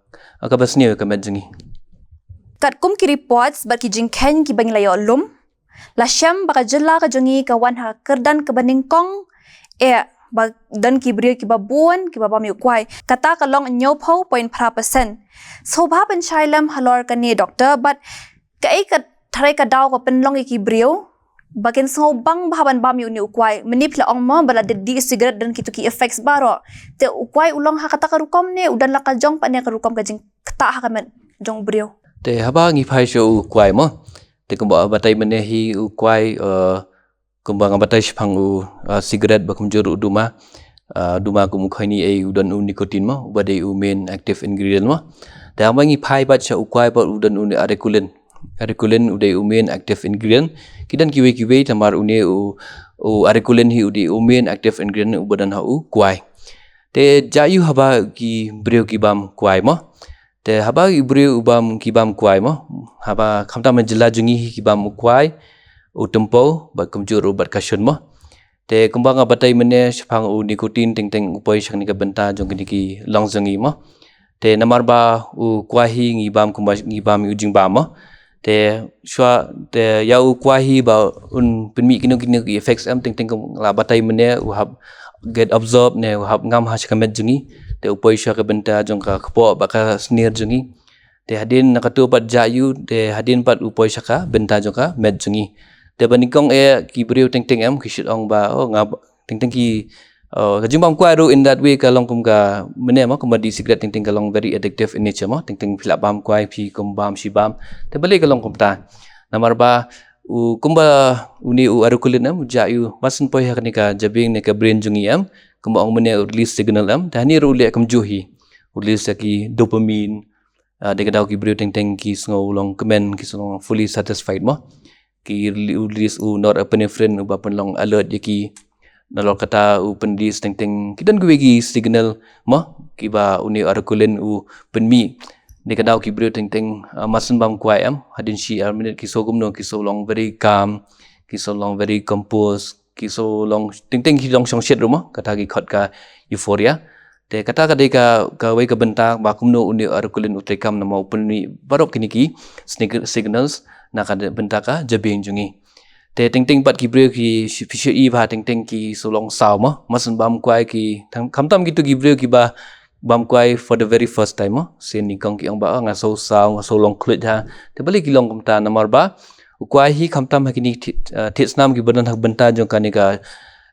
ah, kaba sniew ka met jong ngi. Katkum ki reports bad ki jingkheiñ kiba ngi la ïoh lum, la shem ba ka jylla ka jong ngi ka wan ha ka kyrdan kaba nyngkong eh ba don ki briew kiba bun kiba bam ïa u kwai. Kata ka long hynñiewphew point phra percent. Sngewbha pynshai lem halor kane, Doctor, bad kaei ka tharai ka daw ka pynlong ïa ki briew ba kin sngew bang bha ban bam ïa une u kwai? Mynne phi la ong mo ba lada dih sigaret don kito ki effects baroh. Te u kwai u long ha kata ka rukom ne u don la ka jong pat ne ka rukom ka jingktah ha ka met jong u briew? Te haba ngi phai sha u kwai mo, te kumba batai mynne hi u kwai, eh, kumba nga batai shaphang u, ah, sigaret bad kumjuh ruh u duma. Ah, duma kum u kheiñi ei u don u nicotine mo, uba dei u main active ingredient mo. Te haba ngi phai pat sha u kwai pat u don u areculin. Areculin u dei u main active ingredient. Ki don kiwei kiwei, namar une u, u areculin hi u dei u main active ingredient uba don ha u kwai. Te jia ïa u haba ki briew ki bam kwai mo. Te haba ki briew u bam, ki bam kwai mo, haba khamtam ha jylla jong ngi hi ki bam u kwai, u tympew bad kumjuh ruh bad ka shun mo. Te kumba nga batai mynne shaphang u nicotine teng teng u poi sha kane ka bynta jong kine ki lungs jong ngi mo. Te namar ba u kwai hi ngi bam kumba ngi bam ïa u jingbam mo. Te shuwa te ïa u kwai hi ba un pynmih kino kino ki effects em, teng teng kum la batai mynne, u hap get absorb ne u hap ngam ha sha ka met jong ngi. Te u poi sha ka bynta jong ka kpoh bad ka snier jong ngi. Te hadien na kato pat jia ïa u, te hadien pat u poi sha ka bynta jong ka met jong ngi. Te ba nyngkong eh ki briew teng teng em ki shait ong ba, oh, nga ba-, teng teng ki, oh, ka jingbam kwai ruh in that way ka long kum ka mynne mo, kumba dih sigaret teng teng ka long very addictive in nature mo, teng teng phi lah bam kwai phi kum bam shi bam. Te balei ka long kumta? Namar ba u kumba une u areculin em u jia ïa u, ba shen poi ha kane ka jabieng ne ka brain jong ngi em, kumba ong mynne u release signal em, te hangne ruh u leh kumjuh hi. U release ïa ki dopamine, ah, dei ka daw ki briew teng teng ki sngew long kmen, ki sngew long fully satisfied mo. Ki rele-, u release u norepinephrine uba pynlong alert ïa ki. Nalor kata u pynrelease teng teng ki don kiwei ki signal mo, kiba une u areculin u pynmih. Dei ka daw ki briew teng teng, ah, ba shen bam kwai em, hadien shi ar minit ki sngew kumno, ki sngew long very calm, ki sngew long very composed, ki sngew long teng teng ki long shongshit ruh mo, kata ki khot ka euphoria. Te kata ka dei ka, kawei ka bynta ba kumno une u areculin u treikam namar u pynmih baroh kine ki snig-, signals na ka bynta ka jabieng jong ngi. Te teng teng pat ki briew ki shi-, phi shu i ba teng teng ki sngew long saw mo, ba shen bam kwai ki, tang-, khamtam kito ki briew kiba bam kwai for the very first time mo. Shen nyngkong ki ong ba, oh, nga sngew saw, nga sngew long khluit ha. Te balei ki long kumta? Namar ba u kwai hi khamtam ha kine ki thied, ah, thied snam kiba don ha ka bynta jong kane ka,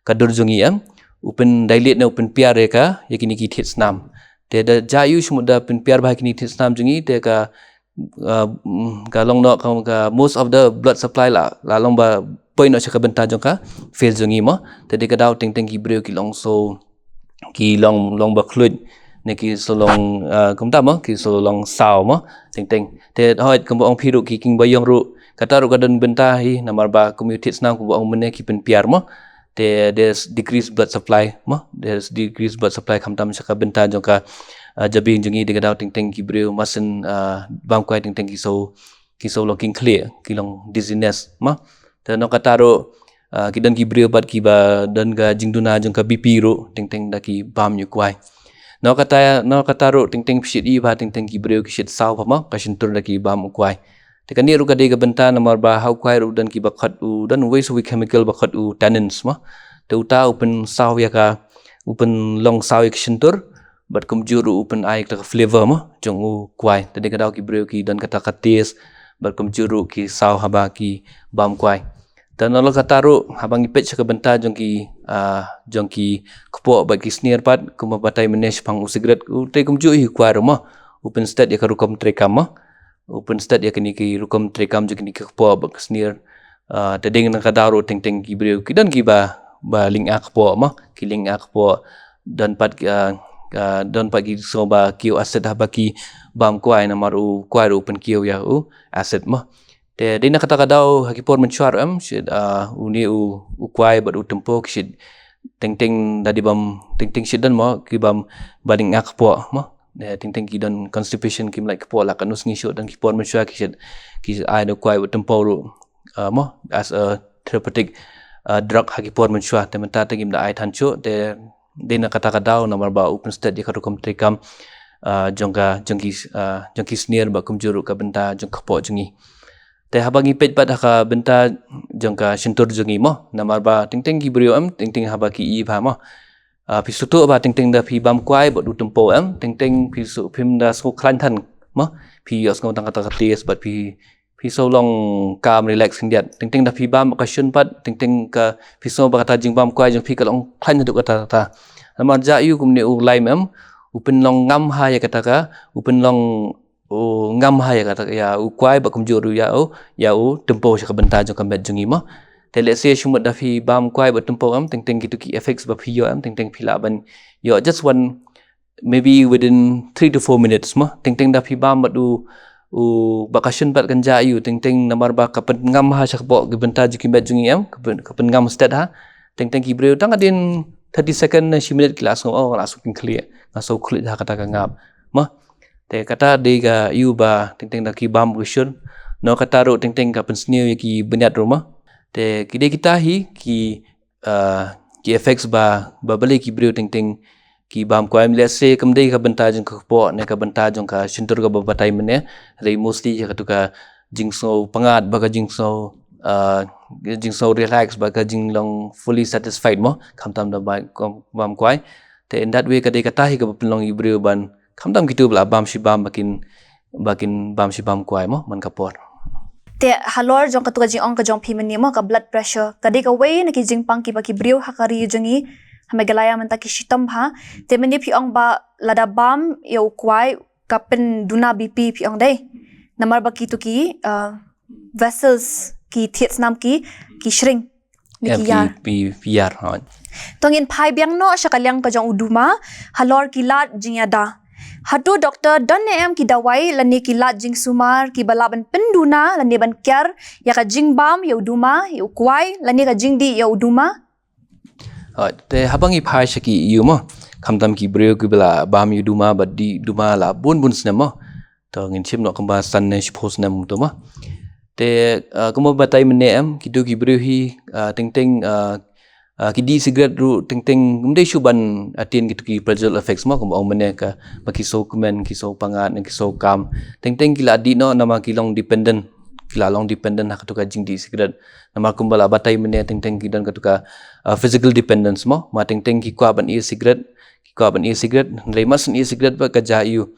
ka dur jong ngi em, u pyndilate ne u pynpiar ïa ka, ïa kine ki thied snam. Te da jia ïa u, shu mut da pynpiar bha kine ki thied snam jong ngi, te ka, ah, mm, ka long noh ka, ka most of the blood supply la, la long ba poi noh sha ka bynta jong ka face jong ngi mo. Te dei ka daw teng teng ki briew ki long so, ki long, long ba khluit, ne ki sngew long, ah, kumta mo, ki sngew long saw mo, teng teng. Te hooid kumba ong phi ruh ki king ba ïong ruh, kata ruh ka don bynta hi, namar ba kum ïa u thied snam kumba ong mynne ki pynpiar mo. Te there's decreased blood supply mo, there's decreased blood supply khamtam sha ka bynta jong ka, ah, jabieng jong ngi. Dei ka daw teng teng ki briew ba shen, ah, bam kwai teng teng ki sngew, ki sngew long king khlieh, ki long dizziness mo. Te nalor kata ruh, ah, ki don ki briew pat kiba don ka jingduna jong ka B P ruh, teng teng da ki bam ïa u kwai. Nalor kata, nalor kata ruh teng teng phi shu i ba teng teng ki briew ki shu saw bha mo, ka shyntur da ki bam u kwai. Te kane ruh ka dei ka bynta namar ba ha u kwai ruh don kiba khot u, don uwei sa uwei chemical ba khot u tannins mo. Te uta u pynsaw ïa ka, u pynlong saw ïa ka shyntur, bad kumjuh ruh u pynai ïa ka flavor mo jong u kwai. Te dei ka daw ki briew ki don kata ka taste, bad kumjuh ruh ki saw haba ki bam kwai. Te nalor kata ruh, haba ngi peit sha ka bynta jong ki, ah, jong ki kpoh bad ki snier pat, kumba batai mynne shaphang u sigaret, u trei kumjuh hi u kwai ruh mo. U pynstet ïa ka rukom treikam mo. U pynstet ïa kine ki rukom treikam jong kine ki kpoh bad ki snier. Ah, te dei na ka daw ruh teng teng ki briew ki don kiba, ba lynga kpoh mo, ki lynga kpoh. Don pat, ah, ah, don pat ki sngew ba kiew acid haba ki bam kwai namar u kwai ruh u pynkiew ïa u acid mo. Te dei na kata ka daw ha ki por mynshuwa em, shi, ah, une u, u kwai bad u tympew ki shu Teng teng da dei bam, teng teng shit don mo, ki bam ba ding ak po mo. Teng teng ki don constipation, kim lait kpoh la katno sngi shuh, don ki por mynshuwa ki shit, ki shit ai da u kwai bad tympew ruh, uh, mo, as a therapeutic, uh, drug ha ki por mynshuwa. Te mynta te kim da ai than shuh, te dei na kata ka daw namar ba u pynsted ïa ka rukom treikam, uh, jong ka, jong ki, uh, jong ki snier bad kumjuh ruh ka bynta jong ka kpoh jong ngi. Te haba ngi peit pat ha ka bynta jong ka shyntur jong ngi mo, namar ba teng teng ki briew em, teng teng haba ki ïohi ba mo, uh, phi sngewthuh ba teng teng da phi bam kwai bad u tympew em, teng teng phi sngew, phim da sngew khlaiñ than mo, phi ïohsngew tang kata ka taste bad phi, phi sngew long calm, relax khyndiat. Teng teng da phi bam ka shun pat, teng teng ka phi sngew ba kata jingbam kwai jong phi ka long khlaiñ haduh katta katta. Namar jia ïa u kumne u lime em, u pynlong ngam ha ïa kata ka, u pynlong, u ngam ha ïa kata, ïa u kwai bad kumjuh ruh ïa u, ïa u tympew sha ka bynta jong ka met jong ngi mo. Te let's say shu mut da phi bam kwai bad tympew em, teng teng kitu ki effects ba phi ïoh em, teng teng phi lah ban ïoh just one, maybe within three to four minutes mo. Teng teng da phi bam bad u, u, bad ka shun pat kan jia ïa u, teng teng namar ba ka pynngam ha sha ka kpoh, ka bynta jong ki met jong ngi em, ka pyn, ka pynngam stet ha. Teng teng ki briew tang hadien thirty second ne shi minit ki la sngew, oh, nga la sngew khlieh, nga sngew khlieh ha kata ka ngap mo. Te kata dei ka ïa u ba teng teng da ki bam ka shun. Noh kata ruh teng teng ka pynsniew ïa ki bniat ruh mo. Te ki dei kita hi ki, uh, ki effects ba, ba balei ki briew teng teng ki bam kwai. Let's say kam dei ka bynta jong ka kpoh ne ka bynta jong ka shyntur kaba batai mynne, hynrei mostly ïa katu ka jingsngew pyngngad bad ka jingsngew, uh, jingsngew relax bad ka jinglong fully satisfied mo, khamtam da ba, bam kwai. Te in that way ka dei kata hi kaba pynlong ïa ki briew ban, khamtam kitu ba la bam shi bam, ba kin, ba kin bam shi bam kwai mo man ka por. Te halor jong katu ka jingong ka jong phi mynne mo, ka blood pressure, ka dei kawei na ki jingpang kiba ki briew ha ka ri jong ngi ha Meghalaya mynta ki shitom bha. Te mynne phi ong ba lada bam ïa u kwai ka pynduna B P phi ong, dei? Namar ba kitu ki, uh, vessels, ki thied snam ki, ki shrink. Ni ki ïar. Ki, ki ïar, hooid. To ngin phai biang noh sha ka liang ka jong u duma, halor ki lad jingïada. Hato doktor don ne em ki dawai lane ki lad jingsumar kiba lah ban pynduna lane ban kiar ïa ka jingbam ïa u duma, ïa u kwai, lane ka jingdih ïa u duma? Hooid, te haba ngi phai sha ki ïa u mo, khamtam ki briew kiba la bam ïa u duma bad dih duma la bun bun snem mo. To ngin shim noh kumba san ne shiphew snem to mo. Te, uh, kumba batai mynne em, kitu ki briew hi, uh, teng teng, uh, uh, ki dih cigarette ruh teng teng ym dei shuh ban attend kitu ki pleasurable effects mo, kumba ong mynne ka, ba ki sngewkmen, ki sngewpyngngad ne ki sngewkam. Teng teng ki la dih noh namar ki long dependent, ki la long dependent ha katu ka jingdih cigarette. Namar kumba la batai mynne teng teng ki don katu ka, uh, physical dependence mo, ma teng teng ki kwah ban ïa cigarette, ki kwah ban ïa cigarette, hynrei mar syn ïa cigarette bad ka jia ïa u,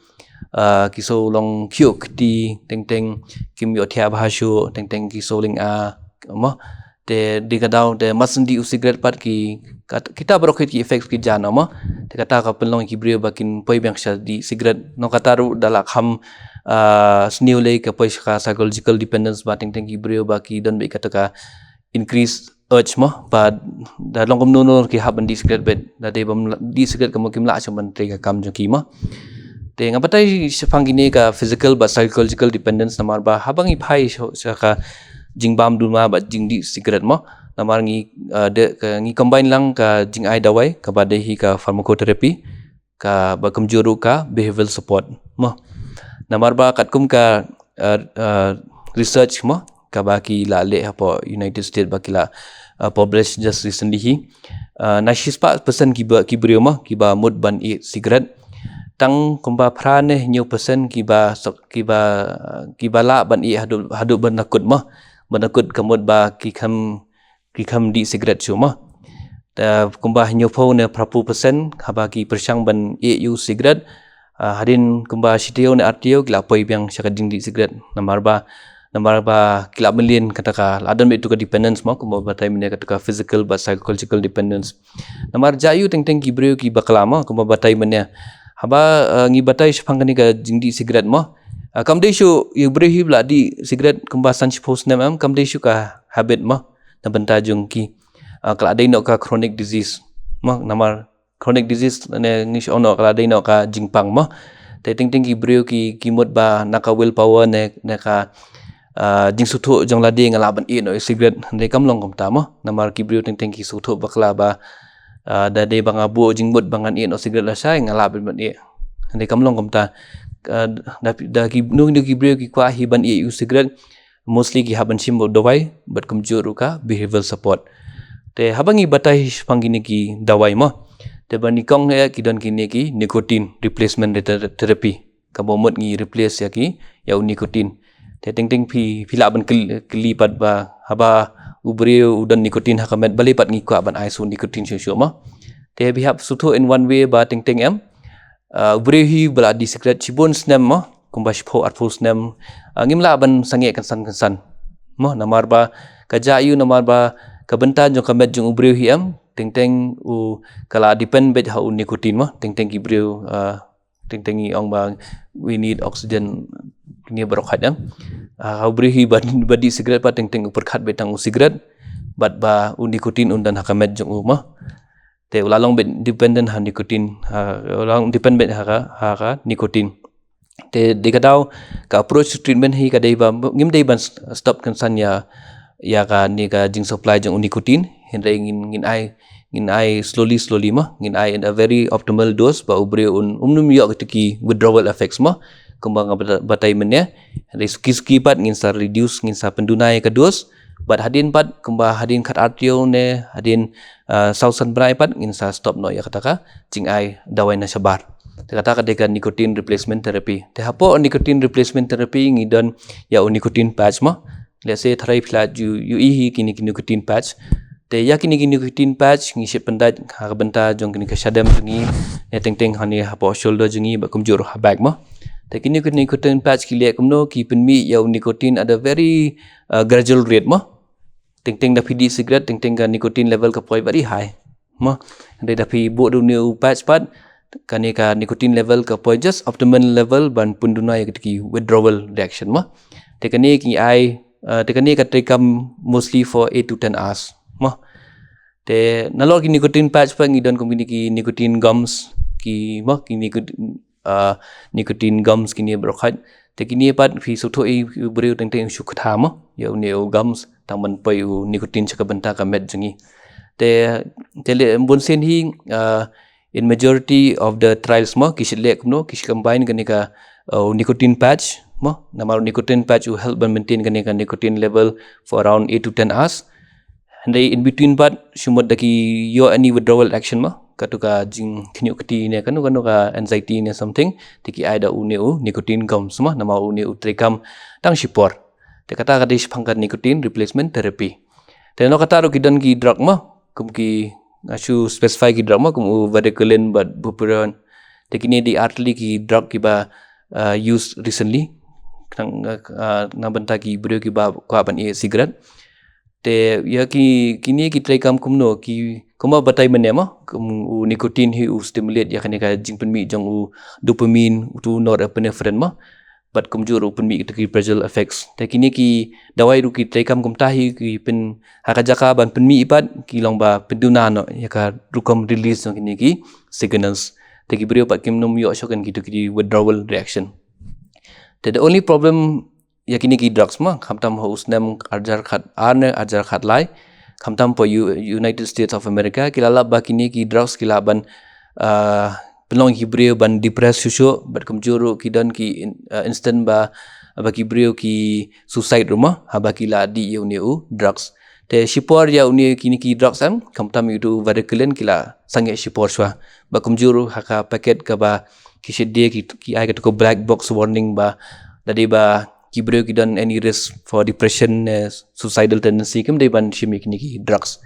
uh, ki sngew long khih kti, teng teng kim ïohthiah bha shuh, teng teng ki sngew lynga mo. Te dei ka daw te mar syn dih u cigarette pat ki, kat, kita baroh ki effects ki jia noh mo. Te kata ka pynlong ïa ki briew ba kin poi biang sha dih cigarette. Noh kata ruh da la kham, uh, sniew lei ka poi sha ka psychological dependence ba teng teng ki briew ba ki don beit kata ka increase urge mo, ba da long kumno kumno ki hap ban dih cigarette beit, da dei bym dih cigarette ka mut kim lah shuh ban trei ka kam jong ki mo. Te nga batai shaphang kine ka physical bad psychological dependence namar ba haba ngi phai sha, sha ka jingbam duma bad jingdih cigarette mo, namar ngi, uh, de, ka, ngi combine lang ka jingai dawai kaba dei hi ka pharmacotherapy, kaba kumjuh ruh ka behavioral support mo. Namar ba katkum ka, uh, uh, research mo, kaba ki la leh hapoh United States ba ki la, uh, publish just recently hi. Uh, na shispah percent kiba, ki briew mo, kiba mut ban ïeh cigarette. Tang kumba phra ne hynñiew percent kiba, kiba, kiba lah ban ïeh haduh, haduh ban da kut mo. Ban da kut ka mut ba ki kham, ki kham dih cigarette shuh mo. Te kumba hynñiewphew ne phraphew percent haba ki pyrshang ban ïeh ïa u cigarette, uh, hadien kumba shitaïew ne artaïew ki la poi biang sha ka jingdih cigarette. Namar ba, namar ba ki la mlien kata ka, la don beit tu ka dependence mo, kumba batai mynne kata ka physical bad psychological dependence. Namar jia ïa u teng teng ki briew ki bakla mo, kumba batai mynne. Haba, uh, ngi batai shaphang kane ka jingdih cigarette mo. Uh, kam dei shuh ïa u briew hi ba la dih cigarette kumba san shiphew snem em, kam dei shuh ka habit mo. Na bynta jong ki, uh, ka la dei noh ka chronic disease mo, namar chronic disease ne ngi shu ong noh ka la dei noh ka jingpang mo. Te teng teng ki briew ki, ki mut ba na ka willpower ne, ne ka, uh, jingsngewthuh jong lade nga lah ban ïeh noh ïa u cigarette, hynrei kam long kumta mo. Namar ki briew teng teng ki sngewthuh bakla ba Ah, da dei ba nga buh jingmut ba ngan ïeh noh cigarette lashai, nga lah ban ïeh. Hynrei kam long kumta. Ah, da, da ki, nu, nu ki briew ki kwah hi ban ïeh ïa u cigarette, mostly ki hap ban shim u dawai, bad kumjuh ruh ka behavioral support. Te haba ngi batai shaphang kine ki dawai mo. Te ba nyngkong eh ki don kine ki nicotine replacement ther-, therapy. Kaba mut ngi replace ïa ki, ïa u nicotine. Te teng teng phi, phi lah ban kyl-, kylli pat ba, haba u briew u don nicotine ha ka met, balei pat ngi kwah ban ai sa u nicotine shuh shuh mo. Te phi hap sngewthuh in one way ba teng teng em. Ah, u briew hi ba la dih cigarette shibun snem mo, kumba shiphew arphew snem. Ah, ngim lah ban sangeh kynsan kynsan. Mo, namar ba ka jia ïa u, namar ba ka bynta jong ka met jong u briew hi em, teng teng u ka la depend beit ha u nicotine mo, teng teng ki briew, ah, teng teng ngi ong ba we need oxygen, kine baroh khat em. Ah, u briew hi ba, ba dih cigarette pat teng teng u pyrkhat beit tang u cigarette, bad ba u nicotine un don ha ka met jong u mo. Te u la long beit dependent ha nicotine, ha, u la long depend beit ha ka, ha ka nicotine. Te dei ka daw ka approach to treatment hi ka dei ba ngim dei ban s-, stop kynsan ïa, ïa kane ka jingsupply jong u nicotine. Hynrei ngin, ngin ai, ngin ai slowly, slowly mo. Ngin ai in a very optimal dose ba u briew un, um nym ïoh kita ki withdrawal effects mo. Kumba nga bata-, batai mynne. Hynrei suki suki pat ngin sa reduce, ngin sa pynduna ïa ka dose. Bad hadien pat, kumba hadien khat ar taïew ne, hadien, ah, saw san bnai pat, ngin sa stop noh ïa kata ka jingai dawai na shabar. Te kata ka dei ka nicotine replacement therapy. Te hapoh nicotine replacement therapy ngi don ïa u nicotine patch mo. Let's say tharai phi la ju ïohi hi kine ki nicotine patch. Te ïa kine ki nicotine patch ngi shim pyndait ha ka bynta jong kine ka shadem jong ngi, ne teng teng hangne hapoh shoulder jong ngi bad kumjuh ruh ha back mo. Te kine ki nicotine patch ki leh kumno, ki pynmih ïa u nicotine at a very, uh, gradual rate mo. Teng teng da phi dih cigarette, teng teng ka nicotine level ka poi very high. Mo, hynrei da phi buh da une u patch pat, kane ka nicotine level ka poi just optimal level ban pynduna ïa kita ki withdrawal reaction mo. Te kane ki ai, uh, te kane ka treikam mostly for eight to ten hours mo. Te nalor ki nicotine patch pat ngi don kum kine ki nicotine gums, ki mo, ki nicotine, uh, nicotine gums kine baroh khat. Te kine pat phi sngewthuh ïa u briew teng teng shu ktha mo ïa une u gums tang ban poi u nicotine sha ka bynta ka met jong ngi. Te, te leh bun sien hi, uh, in majority of the trials mo, ki shait leh kumno, ki shait combine kane ka, uh, nicotine patch mo, namar nicotine patch u help ban maintain kane ka nicotine level for around eight to ten hours. Hynrei in between pat, shu mut da ki ïoh any withdrawal action mo, kato ka jingkhynñiuh kti ne, kano kano ka anxiety ne something, te ki ai da une u nicotine gums mo, namar une u treikam tang shipor. Te kata ka dei shaphang ka nicotine replacement therapy. Te nalor kata ruh ki don ki drug mo, kum ki, nga shu specify ki drug mo, kum u varenicline bad buprenorphine. Te kine dei ar tylli ki drug kiba, uh, use recently. Khnang, uh, na bynta ki briew kiba kwah ban ïeh cigarette. Te ïa ki, kine ki treikam kumno, ki, kumba batai mynne mo, kum u nicotine hi u stimulate ïa kane ka jingpynmih jong u dopamine, uto u norepinephrine mo. Bad kumjuh ruh pynmih kita ki pleasurable effects. Te kine ki dawai ruh ki treikam kumta hi ki pyn, ha ka jaka ban pynmih pat ki long ba pynduna noh ïa ka rukom release jong kine ki signals. Te ki briew pat kim nym ïoh shuh kan kita ki withdrawal reaction. Te the only problem ïa kine ki drugs mo, khamtam ha u snem ar hajar khat ar ne ar hajar khat lai, khamtam ha U-, United States of America, ki la lap ba kine ki drugs ki lah ban, ah, pynlong ki briew ban depress shuh shuh, bad kumjuh ruh ki don ki in-, ah, instant ba, ba ki briew ki suicide ruh mo, haba ki la dih ïa une u drugs. Te shipor ïa une kine ki drugs em, khamtam ïa uto u varenicline ki la sangeh shipor shuwa. Bad kumjuh ruh ha ka packet kaba ki shait die ki, ki ai kato ka black box warning ba, da dei ba ki briew ki don any risk for depression, eh, suicidal tendency, kim dei ban shim ïa kine ki drugs.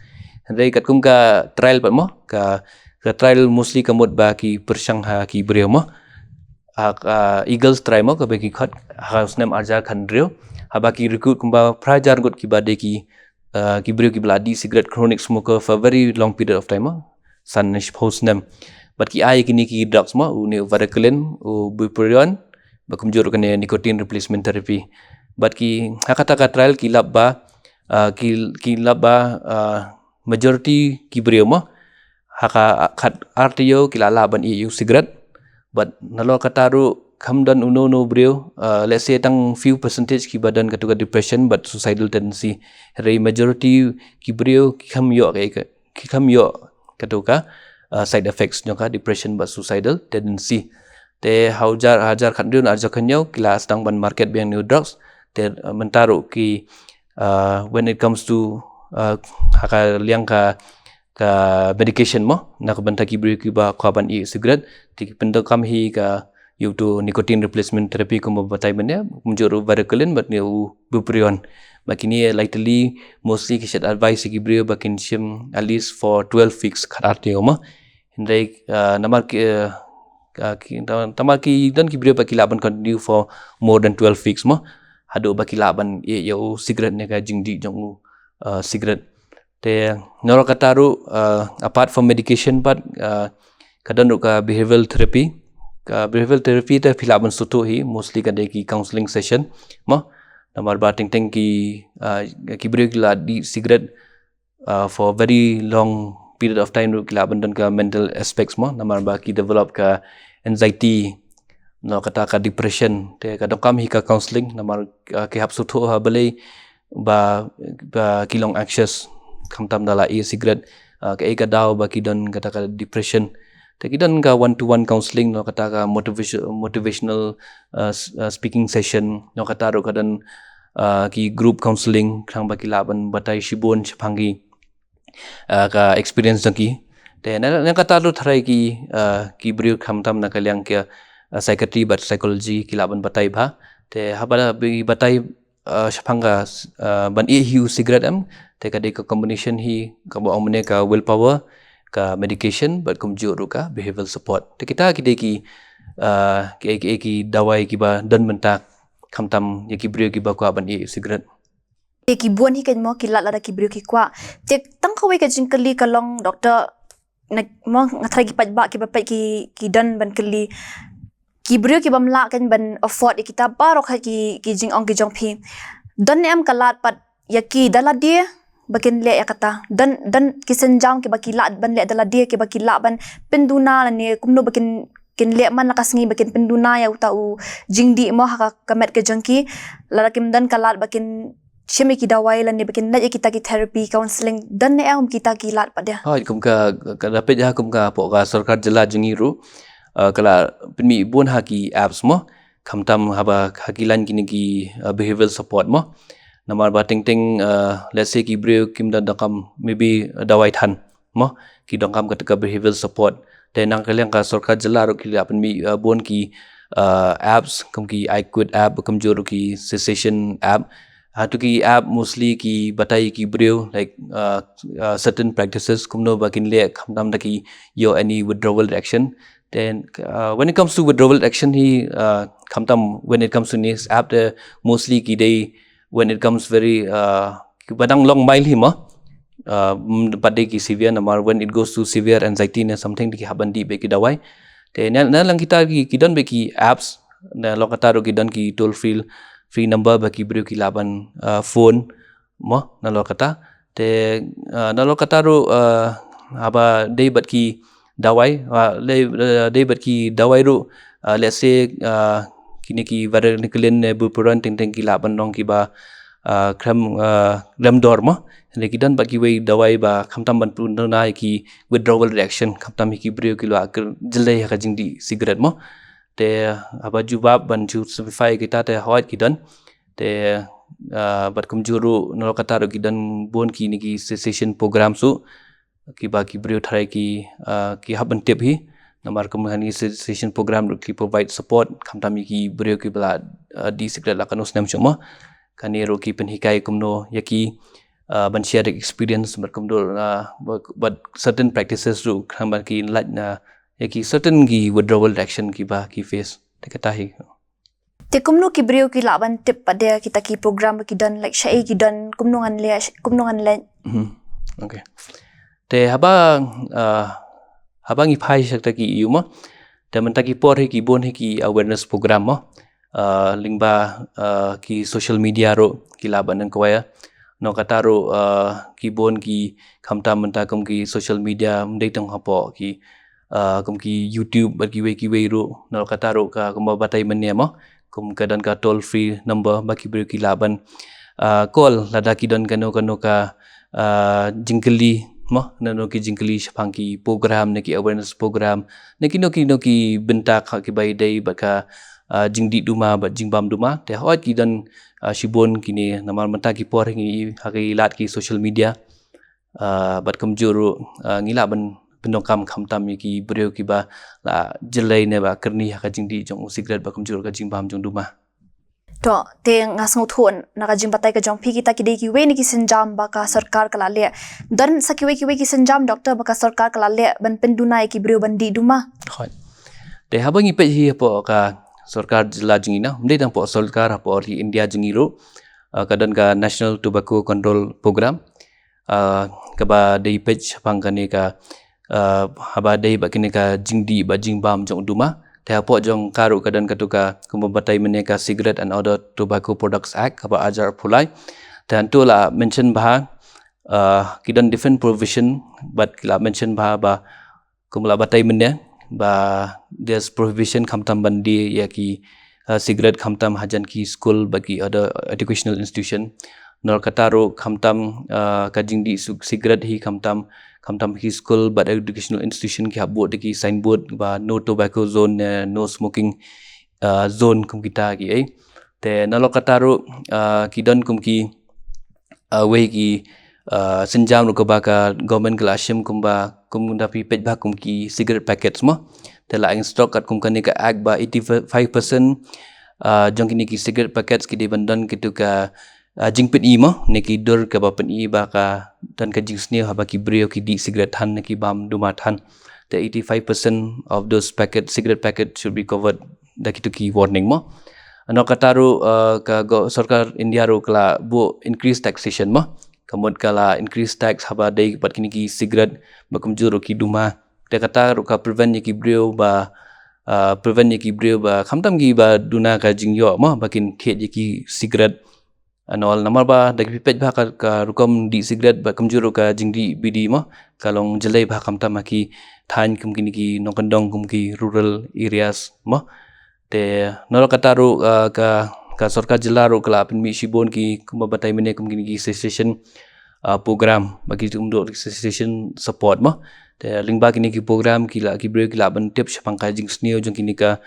Hynrei katkum ka trial pat mo, ka, ka trial mostly ka mut ba ki pyrshang ha ki briew mo. Ha, ah, Eagles trial mo, kaba ki khot, ha u snem ar hajar khathynriew. Haba ki recruit kumba phra hajar ngut kiba dei ki, ah, ki briew kiba la dih cigarette, chronic smoker for a very long period of time mo. San ne shiphew snem. Bad ki ai kine ki drugs mo, une u varenicline, u buprenorphine, bad kumjuh ruh kane nicotine replacement therapy. Bad ki, ha kata ka trial ki lap ba, ah, ki, ki lap ba, ah, majority ki briew mo, ha ka khat ar taïew ki la lah ban ïeh ïa u cigarette. Bad nalor kata ruh kham don uno uno u briew, ah, let's say tang few percentage kiba don kato ka depression bad suicidal tendency. Hynrei majority ki briew ki kham ïoh ka, ka, ki kham ïoh katu ka, uh, side effects jong ka depression bad suicidal tendency. Te ha u jar, ha u jar khathynriew na ar hajar khathynñiew ki la sdang ban market biang new drugs. Te, uh, mynta ruh ki, uh, when it comes to, uh, ha ka liang ka, ka medication mo, na ka bynta ki briew kiba kwah ban ïeh cigarette, te ki pyndonkam hi ka ïa uto nicotine replacement therapy kumba batai mynne, kumjuh ruh varenicline bad ne u bupropion. Ba kine lai tylli mostly ki shait advice ïa ki briew ba kin shim at least for twelve weeks, khatar taïew mo. Hynrei, uh, namar ki, uh, uh, ki, ta-, namar ki don ki briew ba ki lah ban continue for more than twelve weeks mo. Haduh ba ki lah ban ïeh ïa u cigarette ne ka jingdih jong u, uh, cigarette. Te nalor kata ruh, uh, apart from medication pat, uh, ka don ruh ka behavioral therapy. Ka behavioral therapy te phi lah ban sngewthuh hi, mostly ka dei ki counselling session mo. Namar ba teng teng ki, uh, ki briew ki la dih cigarette, uh, for a very long period of time ruh ki lah ban don ka mental aspects mo, namar ba ki develop ka anxiety, nalor kata ka depression. Te ka donkam hi ka counselling, namar, uh, ki hap sngewthuh ha balei ba, ba ki long anxious, khamtam da la ïeh cigarette, uh, kaei ka daw ba ki don kata ka depression. Te ki don ka one to one counselling, nalor kata ka motivation, motivational, uh, s-, uh, speaking session, nalor kata ruh ka don, uh, ki group counselling, khnang ba ki lah ban batai shibun shaphang ki, uh, ka experience jong ki. Te na, na kata ruh tharai ki, uh, ki briew khamtam na ka liang ka, uh, psychiatry bad psychology ki lah ban batai bha. Te haba la bi batai, uh, shaphang ka, uh, ban ïeh hi u cigarette em, te ka dei ka combination hi kaba ong mynne ka willpower, ka medication bad kumjuh ruh ka behavioral support. Te kita ki dei ki, uh, ki, ki, ki dawai kiba don mynta khamtam ïa ki briew kiba kwah ban ïeh u cigarette. Te ki bun hi kein mo ki lad lada ki briew ki kwah. Te tang kawei ka jingkylli ka long doctor, na mo nga tharai ki paidbah kiba peit ki, ki don ban kylli. Ki briew ki bym lah kein ban afford ïa kita baroh ha ki, ki jingong ki jong phi. Don ne em ka lad pat ïa ki da lade ba kin leh ïa kata. Don, don ki sienjam kiba ki lah ban leh da lade, kiba ki lah ban pynduna lane kumno ba kin, kin leh man la ka sngi ba kin pynduna ïa uta u jingdih mo ha ka, ka met ka jong ki. Lada kim don ka lad ba kin shim ïa ki dawai lane ba kin leit ïa kita ki therapy, counselling, don ne em kita ki lad pat de? Hooid, kum ka, ka da peit ha kum ka hapoh ka sorkar jylla jong ngi ruh, uh, ka la pynmih bun ha ki apps mo, khamtam haba ha ki line kine ki, uh, behavioral support mo. Namar ba teng teng, uh, let's say ki briew kim da donkam maybe, uh, dawai than mo, ki donkam kata ka behavioral support. Te na ka liang ka sorkar jylla ruh ki la pynmih, uh, bun ki, uh, apps, kum ki I Quit app, kumjuh ruh ki Cessation app. Ha tu ki app mostly ki batai ki briew, like, uh, uh, certain practices kumno ba kin leh khamtam da ki ïoh any withdrawal action. Then, uh, when it comes to withdrawal action hi, uh, khamtam when it comes to this app, the mostly ki dei when it comes very, uh, kiba dang long mild hi mo. Uh, mm, pat dei ki severe, namar when it goes to severe anxiety ne something, te ki hap ban dih beit ki dawai. Te na, na liang kita ki, ki don beit ki apps, nalor kata ruh ki don ki toll free, free number ba ki briew ki lah ban, uh, phone mo, nalor kata. Te, uh, nalor kata ruh, uh, haba dei bad ki dawai, uh, dei, uh, dei bad ki dawai ruh, uh, let's say, uh, kine ki varenicline ne bupropion teng teng ki lah ban long kiba, uh, khlem, uh, khlem dor mo. Hynrei ki don bad kiwei dawai ba khamtam ban pynduna ïa ki withdrawal reaction, khamtam ïa ki briew kiba la kyr-, jyllei ha ka jingdih cigarette mo. Te haba jubab ban ju simplify kita te hooid ki don. Te, uh, bad kumjuh ruh nalor kata ruh ki don bun kine ki cessation program ruh, kiba ki briew tharai ki, uh, ki hap ban tip hi. Namar kum kane cessation program ruh ki provide support khamtam ïa ki briew kiba la, uh, dih cigarette la katno snem shuh mo. Kane ruh ki pynhikai kumno ïa ki, uh, ban share experience bad kumno, uh, bad, bad certain practices ruh khnang ba kin lait na ïa ki certain ki withdrawal reaction kiba ki face. Te kata hi. Te kumno ki briew ki lah ban tip pat de kita ki program ba ki don, like, shaei ki don, kumno ngan leh, sh-, kumno ngan leh? Mhm. Okay. Te haba, uh, haba ngi phai sha kita ki issue mo, te mynta ki por hi ki bun hi ki awareness program mo. Uh, lyngba, uh, ki social media ruh ki lah ban nang kawai. Nalor kata ruh, uh, ki bun ki khamtam mynta kum ki social media, ym dei tang hapoh ki, uh, kum ki YouTube bad kiwei kiwei ruh, nalor kata ruh ka kumba batai mynne mo, kum ka don ka toll free number ba ki briew ki lah ban, uh, call lada ki don kano kano ka, uh, jingkylli mo, na no ki jingkylli shaphang ki program, na ki awareness program, na ki no ki no ki bynta ka ki bai dei bad ka, ah, jingdih duma bad jingbam duma. Te hoi ki don, ah, shibun kine namar mynta ki por ngi ha ki lad ki social media. Ah, bad kumjuh ruh, ah, ngi lah ban pyndonkam khamtam ïa ki briew kiba la jyllei ne ba kyrni ha ka jingdih jong u cigarette bad kumjuh ruh ka jingbam jong duma. To, te nga sngewthuh na ka jingbatai ka jong phi kita ki dei kiwei na ki sienjam ba ka sorkar ka la leh. Don sa kiwei kiwei ki sienjam, Doctor, ba ka sorkar ka la leh ban pynduna ïa ki briew ban dih duma? Hoi. Te haba ngi peit hi hapoh ka sorkar jylla jong ngi na, ym dei tang hapoh sorkar, hapoh ri India jong ngi ruh, ah, ka don ka National Tobacco Control Program, ah, kaba dei peit shaphang kane ka, ah, haba dei bad kane ka jingdih bad jingbam jong duma. Te hapoh jong ka ruh ka don katu ka kumba batai mynne ka Cigarette and Other Tobacco Products Act kaba arhajar arphew lai. Te hangto la mention bha, ah, ki don different provision bad ki la mention bha ba kumba la batai mynne ba there's prohibition khamtam ban die ïa ki, ah, cigarette khamtam hajan ki school bad ki other educational institution. Nalor kata ruh khamtam, ah, ka jingdih su-, cigarette hi khamtam, khamtam ki school bad educational institution ki hap buh da ki signboard ba no tobacco zone ne no smoking, ah, zone kum kita ki ei. Te nalor kata ruh, ah, ki don kum ki, ah, wei ki, ah, sienjam ruh kaba ka government ka la shim kumba kum da phi peit bha kum ki cigarette packets mo. Te la instruct kat kum kane ka act ba eighty-five percent, ah, jong kine ki cigarette packets ki dei ban don kitu ka, ah, jingpyni mo, ne ki dur kaba pyni ba ka don ka jingsniew haba ki briew ki dih cigarette than ne ki bam duma than. Te eighty-five percent of those packet, cigarette packet should be covered da kitu ki warning mo. Nalor kata ruh, ah, ka go-, sorkar India ruh ka la buh increase taxation mo. Ka mut ka la increase tax haba dei bad kine ki cigarette bad kumjuh ruh ki duma. Te kata ruh ka prevent ïa ki briew ba, ah, prevent ïa ki briew ba khamtam kiba duna ka jingïoh mo ba kin thied ïa ki cigarette. Nalor namar ba da phi peit bha ka, ka rukom dih cigarette bad kumjuh ruh ka jingdih bidi mo ka long jyllei bha khamtam ha ki thaiñ kum kine ki nongkyndong kum ki rural areas mo. Te nalor kata ruh, ah, ka, ka sorkar jylla ruh ka la pynmih shibun ki kumba batai mynne kum kine ki cessation, ah, program bad ki kum dei cessation support mo. Te lyngba kine ki program ki la ki briew ki lah ban tip shaphang ka jingsniew jong kine ka,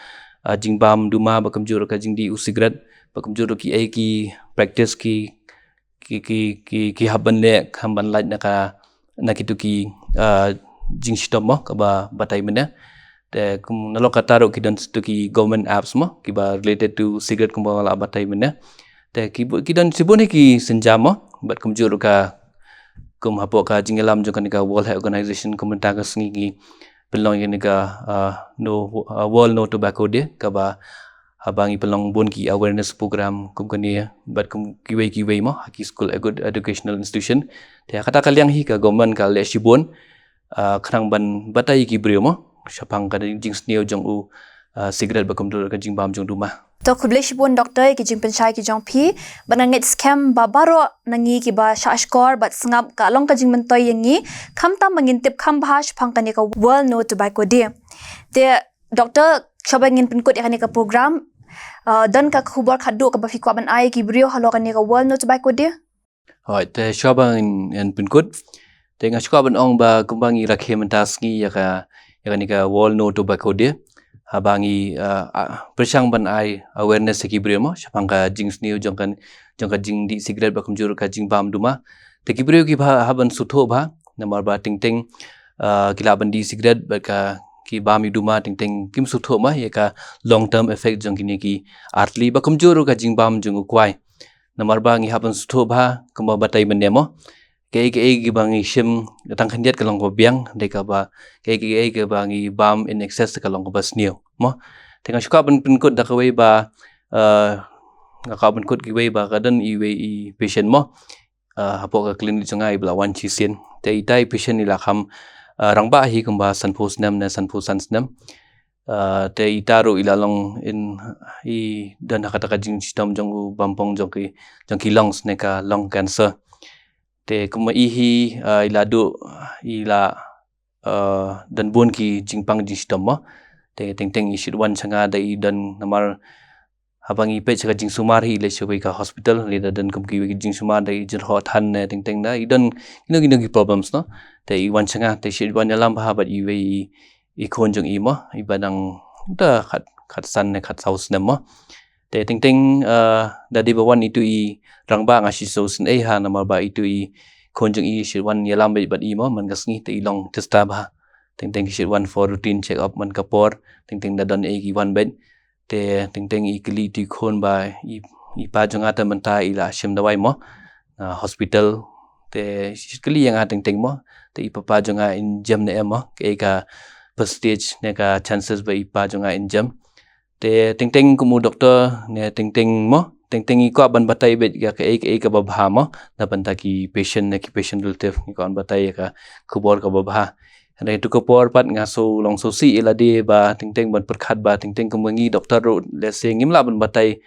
ah, jingbam duma bad kumjuh ruh ka jingdih u cigarette bad kumjuh ruh ki ei ki practice ki ki, ki, ki, ki hap ban leh, hap ban lait na ka, na kitu ki, ah, jingshitom mo kaba batai mynne. Te kum nalor kata ruh ki don kitu ki government apps mo kiba related to cigarette kumba la batai mynne. Te ki bu-, ki don shibun hi ki sienjam mo bad kumjuh ruh ka kum hapoh ka jingïalam jong kane ka World Health Organization kum mynta ka sngi ngi pynlong ïa kane ka, ah, no, ah, World No Tobacco Day kaba haba ngi pynlong bun ki awareness program kum kane bad kum kiwei kiwei mo ha ki school, a good educational institution. Te ha kata ka liang hi ka government ka leh shibun, ah, khnang ban batai ki briew mo shaphang ka jingsniew jong u, ah, cigarette bad kumjuh ka jingbam jong duma. To khublei shibun Doctor ïa ki jingpynshai ki jong phi. Bad nga ngeit skhem ba baroh na ngi kiba shahshkor bad sngap ka long ka jingmyntoi ïa ngi khamtam ba ngin tip kham bha shaphang kane ka World No Tobacco Day. Te Doctor, shuwa ba ngin pynkut ïa kane ka program, ah, don ka khubor khatduh kaba phi kwah ban ai ki briew halor kane ka World No Tobacco Day? Hooid, te shuwa ba ngin, ngin pynkut, te nga shu kwah ban ong ba kumba ngi rakhe mynta sngi ïa ka, ïa kane ka World No Tobacco Day. Haba ngi, ah, ah, pyrshang ban ai awareness ïa ki briew mo shaphang ka jingsniew jong ka, jong ka jingdih cigarette bad kumjuh ruh ka jingbam duma. Te ki briew kiba hap ban sngewthuh bha namar ba teng teng, ah, ki lah ban dih cigarette bad ka ki bam ïa u duma teng teng kim sngewthuh mo ïa ka long term effect jong kine ki artylli bad kumjuh ruh ka jingbam jong u kwai. Namar ba ngi hap ban sngewthuh bha kumba batai mynne mo. Kaei kaei kiba ngi shim tang khyndiat ka long kaba biang, dei kaba kaei kaei kiba ngi bam in excess ka long kaba sniew mo. Te nga shu kwah ban pynkut da kawei ba, ah, nga kwah ban kut kiwei ba ka don iwei i patient mo. Ah, hapoh ka clinic jong nga iba la wan shisien. Te ita i patient i la kham, ah, rangbah hi kumba sanphew snem ne sanphew san snem. Ah, te ita ruh i la long in i don ha kata ka jingshitom jong u bampong jong ki, jong ki lungs ne ka lung cancer. Te kumba i hi, ah, i la duh, i la, ah, don bun ki jingpang jingshitom mo. Te teng teng i shait wan sha nga da i don namar haba ngi peit sha ka jingsumar hi leit sha kawei ka hospital, lada don kum kiwei ki jingsumar da i jyrhoh than ne teng teng da i don kino kino ki problems, no. Te i wan sha nga, te shu wan ïalam bha bad iwei i khun jong i mo, iba dang da khat khat san ne khat saw snem mo. Te teng teng, eh, da dei ba wan itu i rangbah nga shu sngewsih ei ha, namar ba itu i khun jong i shu wan ïalam beit bad i mo man ka sngi, te i long tista bha. Teng teng ki shu wan for routine check up man ka por, teng teng da don ei ki wan beit. Te teng teng i kylli itu i khun ba i, i pa jong nga te mynta i la shim dawai mo na hospital. Te shu kylli ïa nga teng teng mo, te i papa jong nga in jem ne em mo, kaei ka percentage ne ka chances ba i pa jong nga in jem. Te teng teng kum u doctor ne teng teng mo, teng teng i kwah ban batai beit ïa kaei kaei kaba bha mo na bynta ki patient ne ki patient relative, ngi kwah ban batai ïa ka khubor kaba bha. Hynrei tu ka por pat nga shu long sngewsih ïa lade ba teng teng ban pyrkhat ba teng teng kum ngi doctor ruh, lehse ngim lah ban batai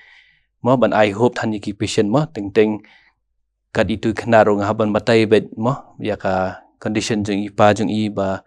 mo, ban ai hope than ïa ki patient mo, teng teng kat itu khynnah ruh nga hap ban batai beit mo ïa ka condition jong i pa jong i ba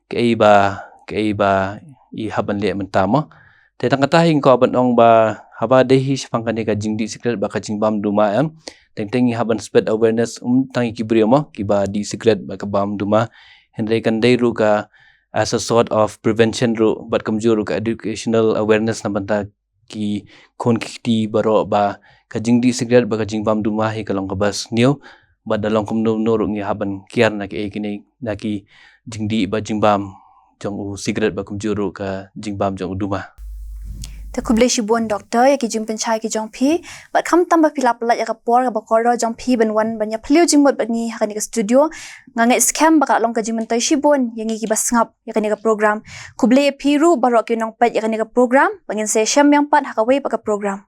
kaei ba, kaei ba i hap ban leh mynta mo. Te tang kata hi nga kwah ban ong ba haba dei hi shaphang kane ka jingdih sikret bad ka jingbam duma em, teng teng i hap ban spread awareness, um tang ïa ki briew mo kiba dih sikret bad ka bam duma, hynrei kan dei ruh ka as a sort of prevention ruh bad kumjuh ruh ka educational awareness na bynta ki khun ki kti baroh ba ka jingdih sikret bad ka jingbam duma hi ka long kaba sniew, bad da long kumno kumno ruh ngi hap ban kiar na ki, eh, kine, na ki jingdih bad jingbam jong u sikret bad kumjuh ruh ka jingbam jong u duma. Te khublei shibun doctor ïa ki jingpynshai ki jong phi, bad khamtam ba phi la pyllait ïa ka por kaba kordor jong phi ban wan ban ïa phylliew jingmut bad ngi ha kane ka studio. Nga ngeit skhem ba ka long ka jingmyntoi shibun ïa ngi kiba sngap ïa kane ka program. Khublei ïa phi ruh baroh ki nongpeit ïa kane ka program, ba ngin sa ïashem biang pat ha kawei pat ka program.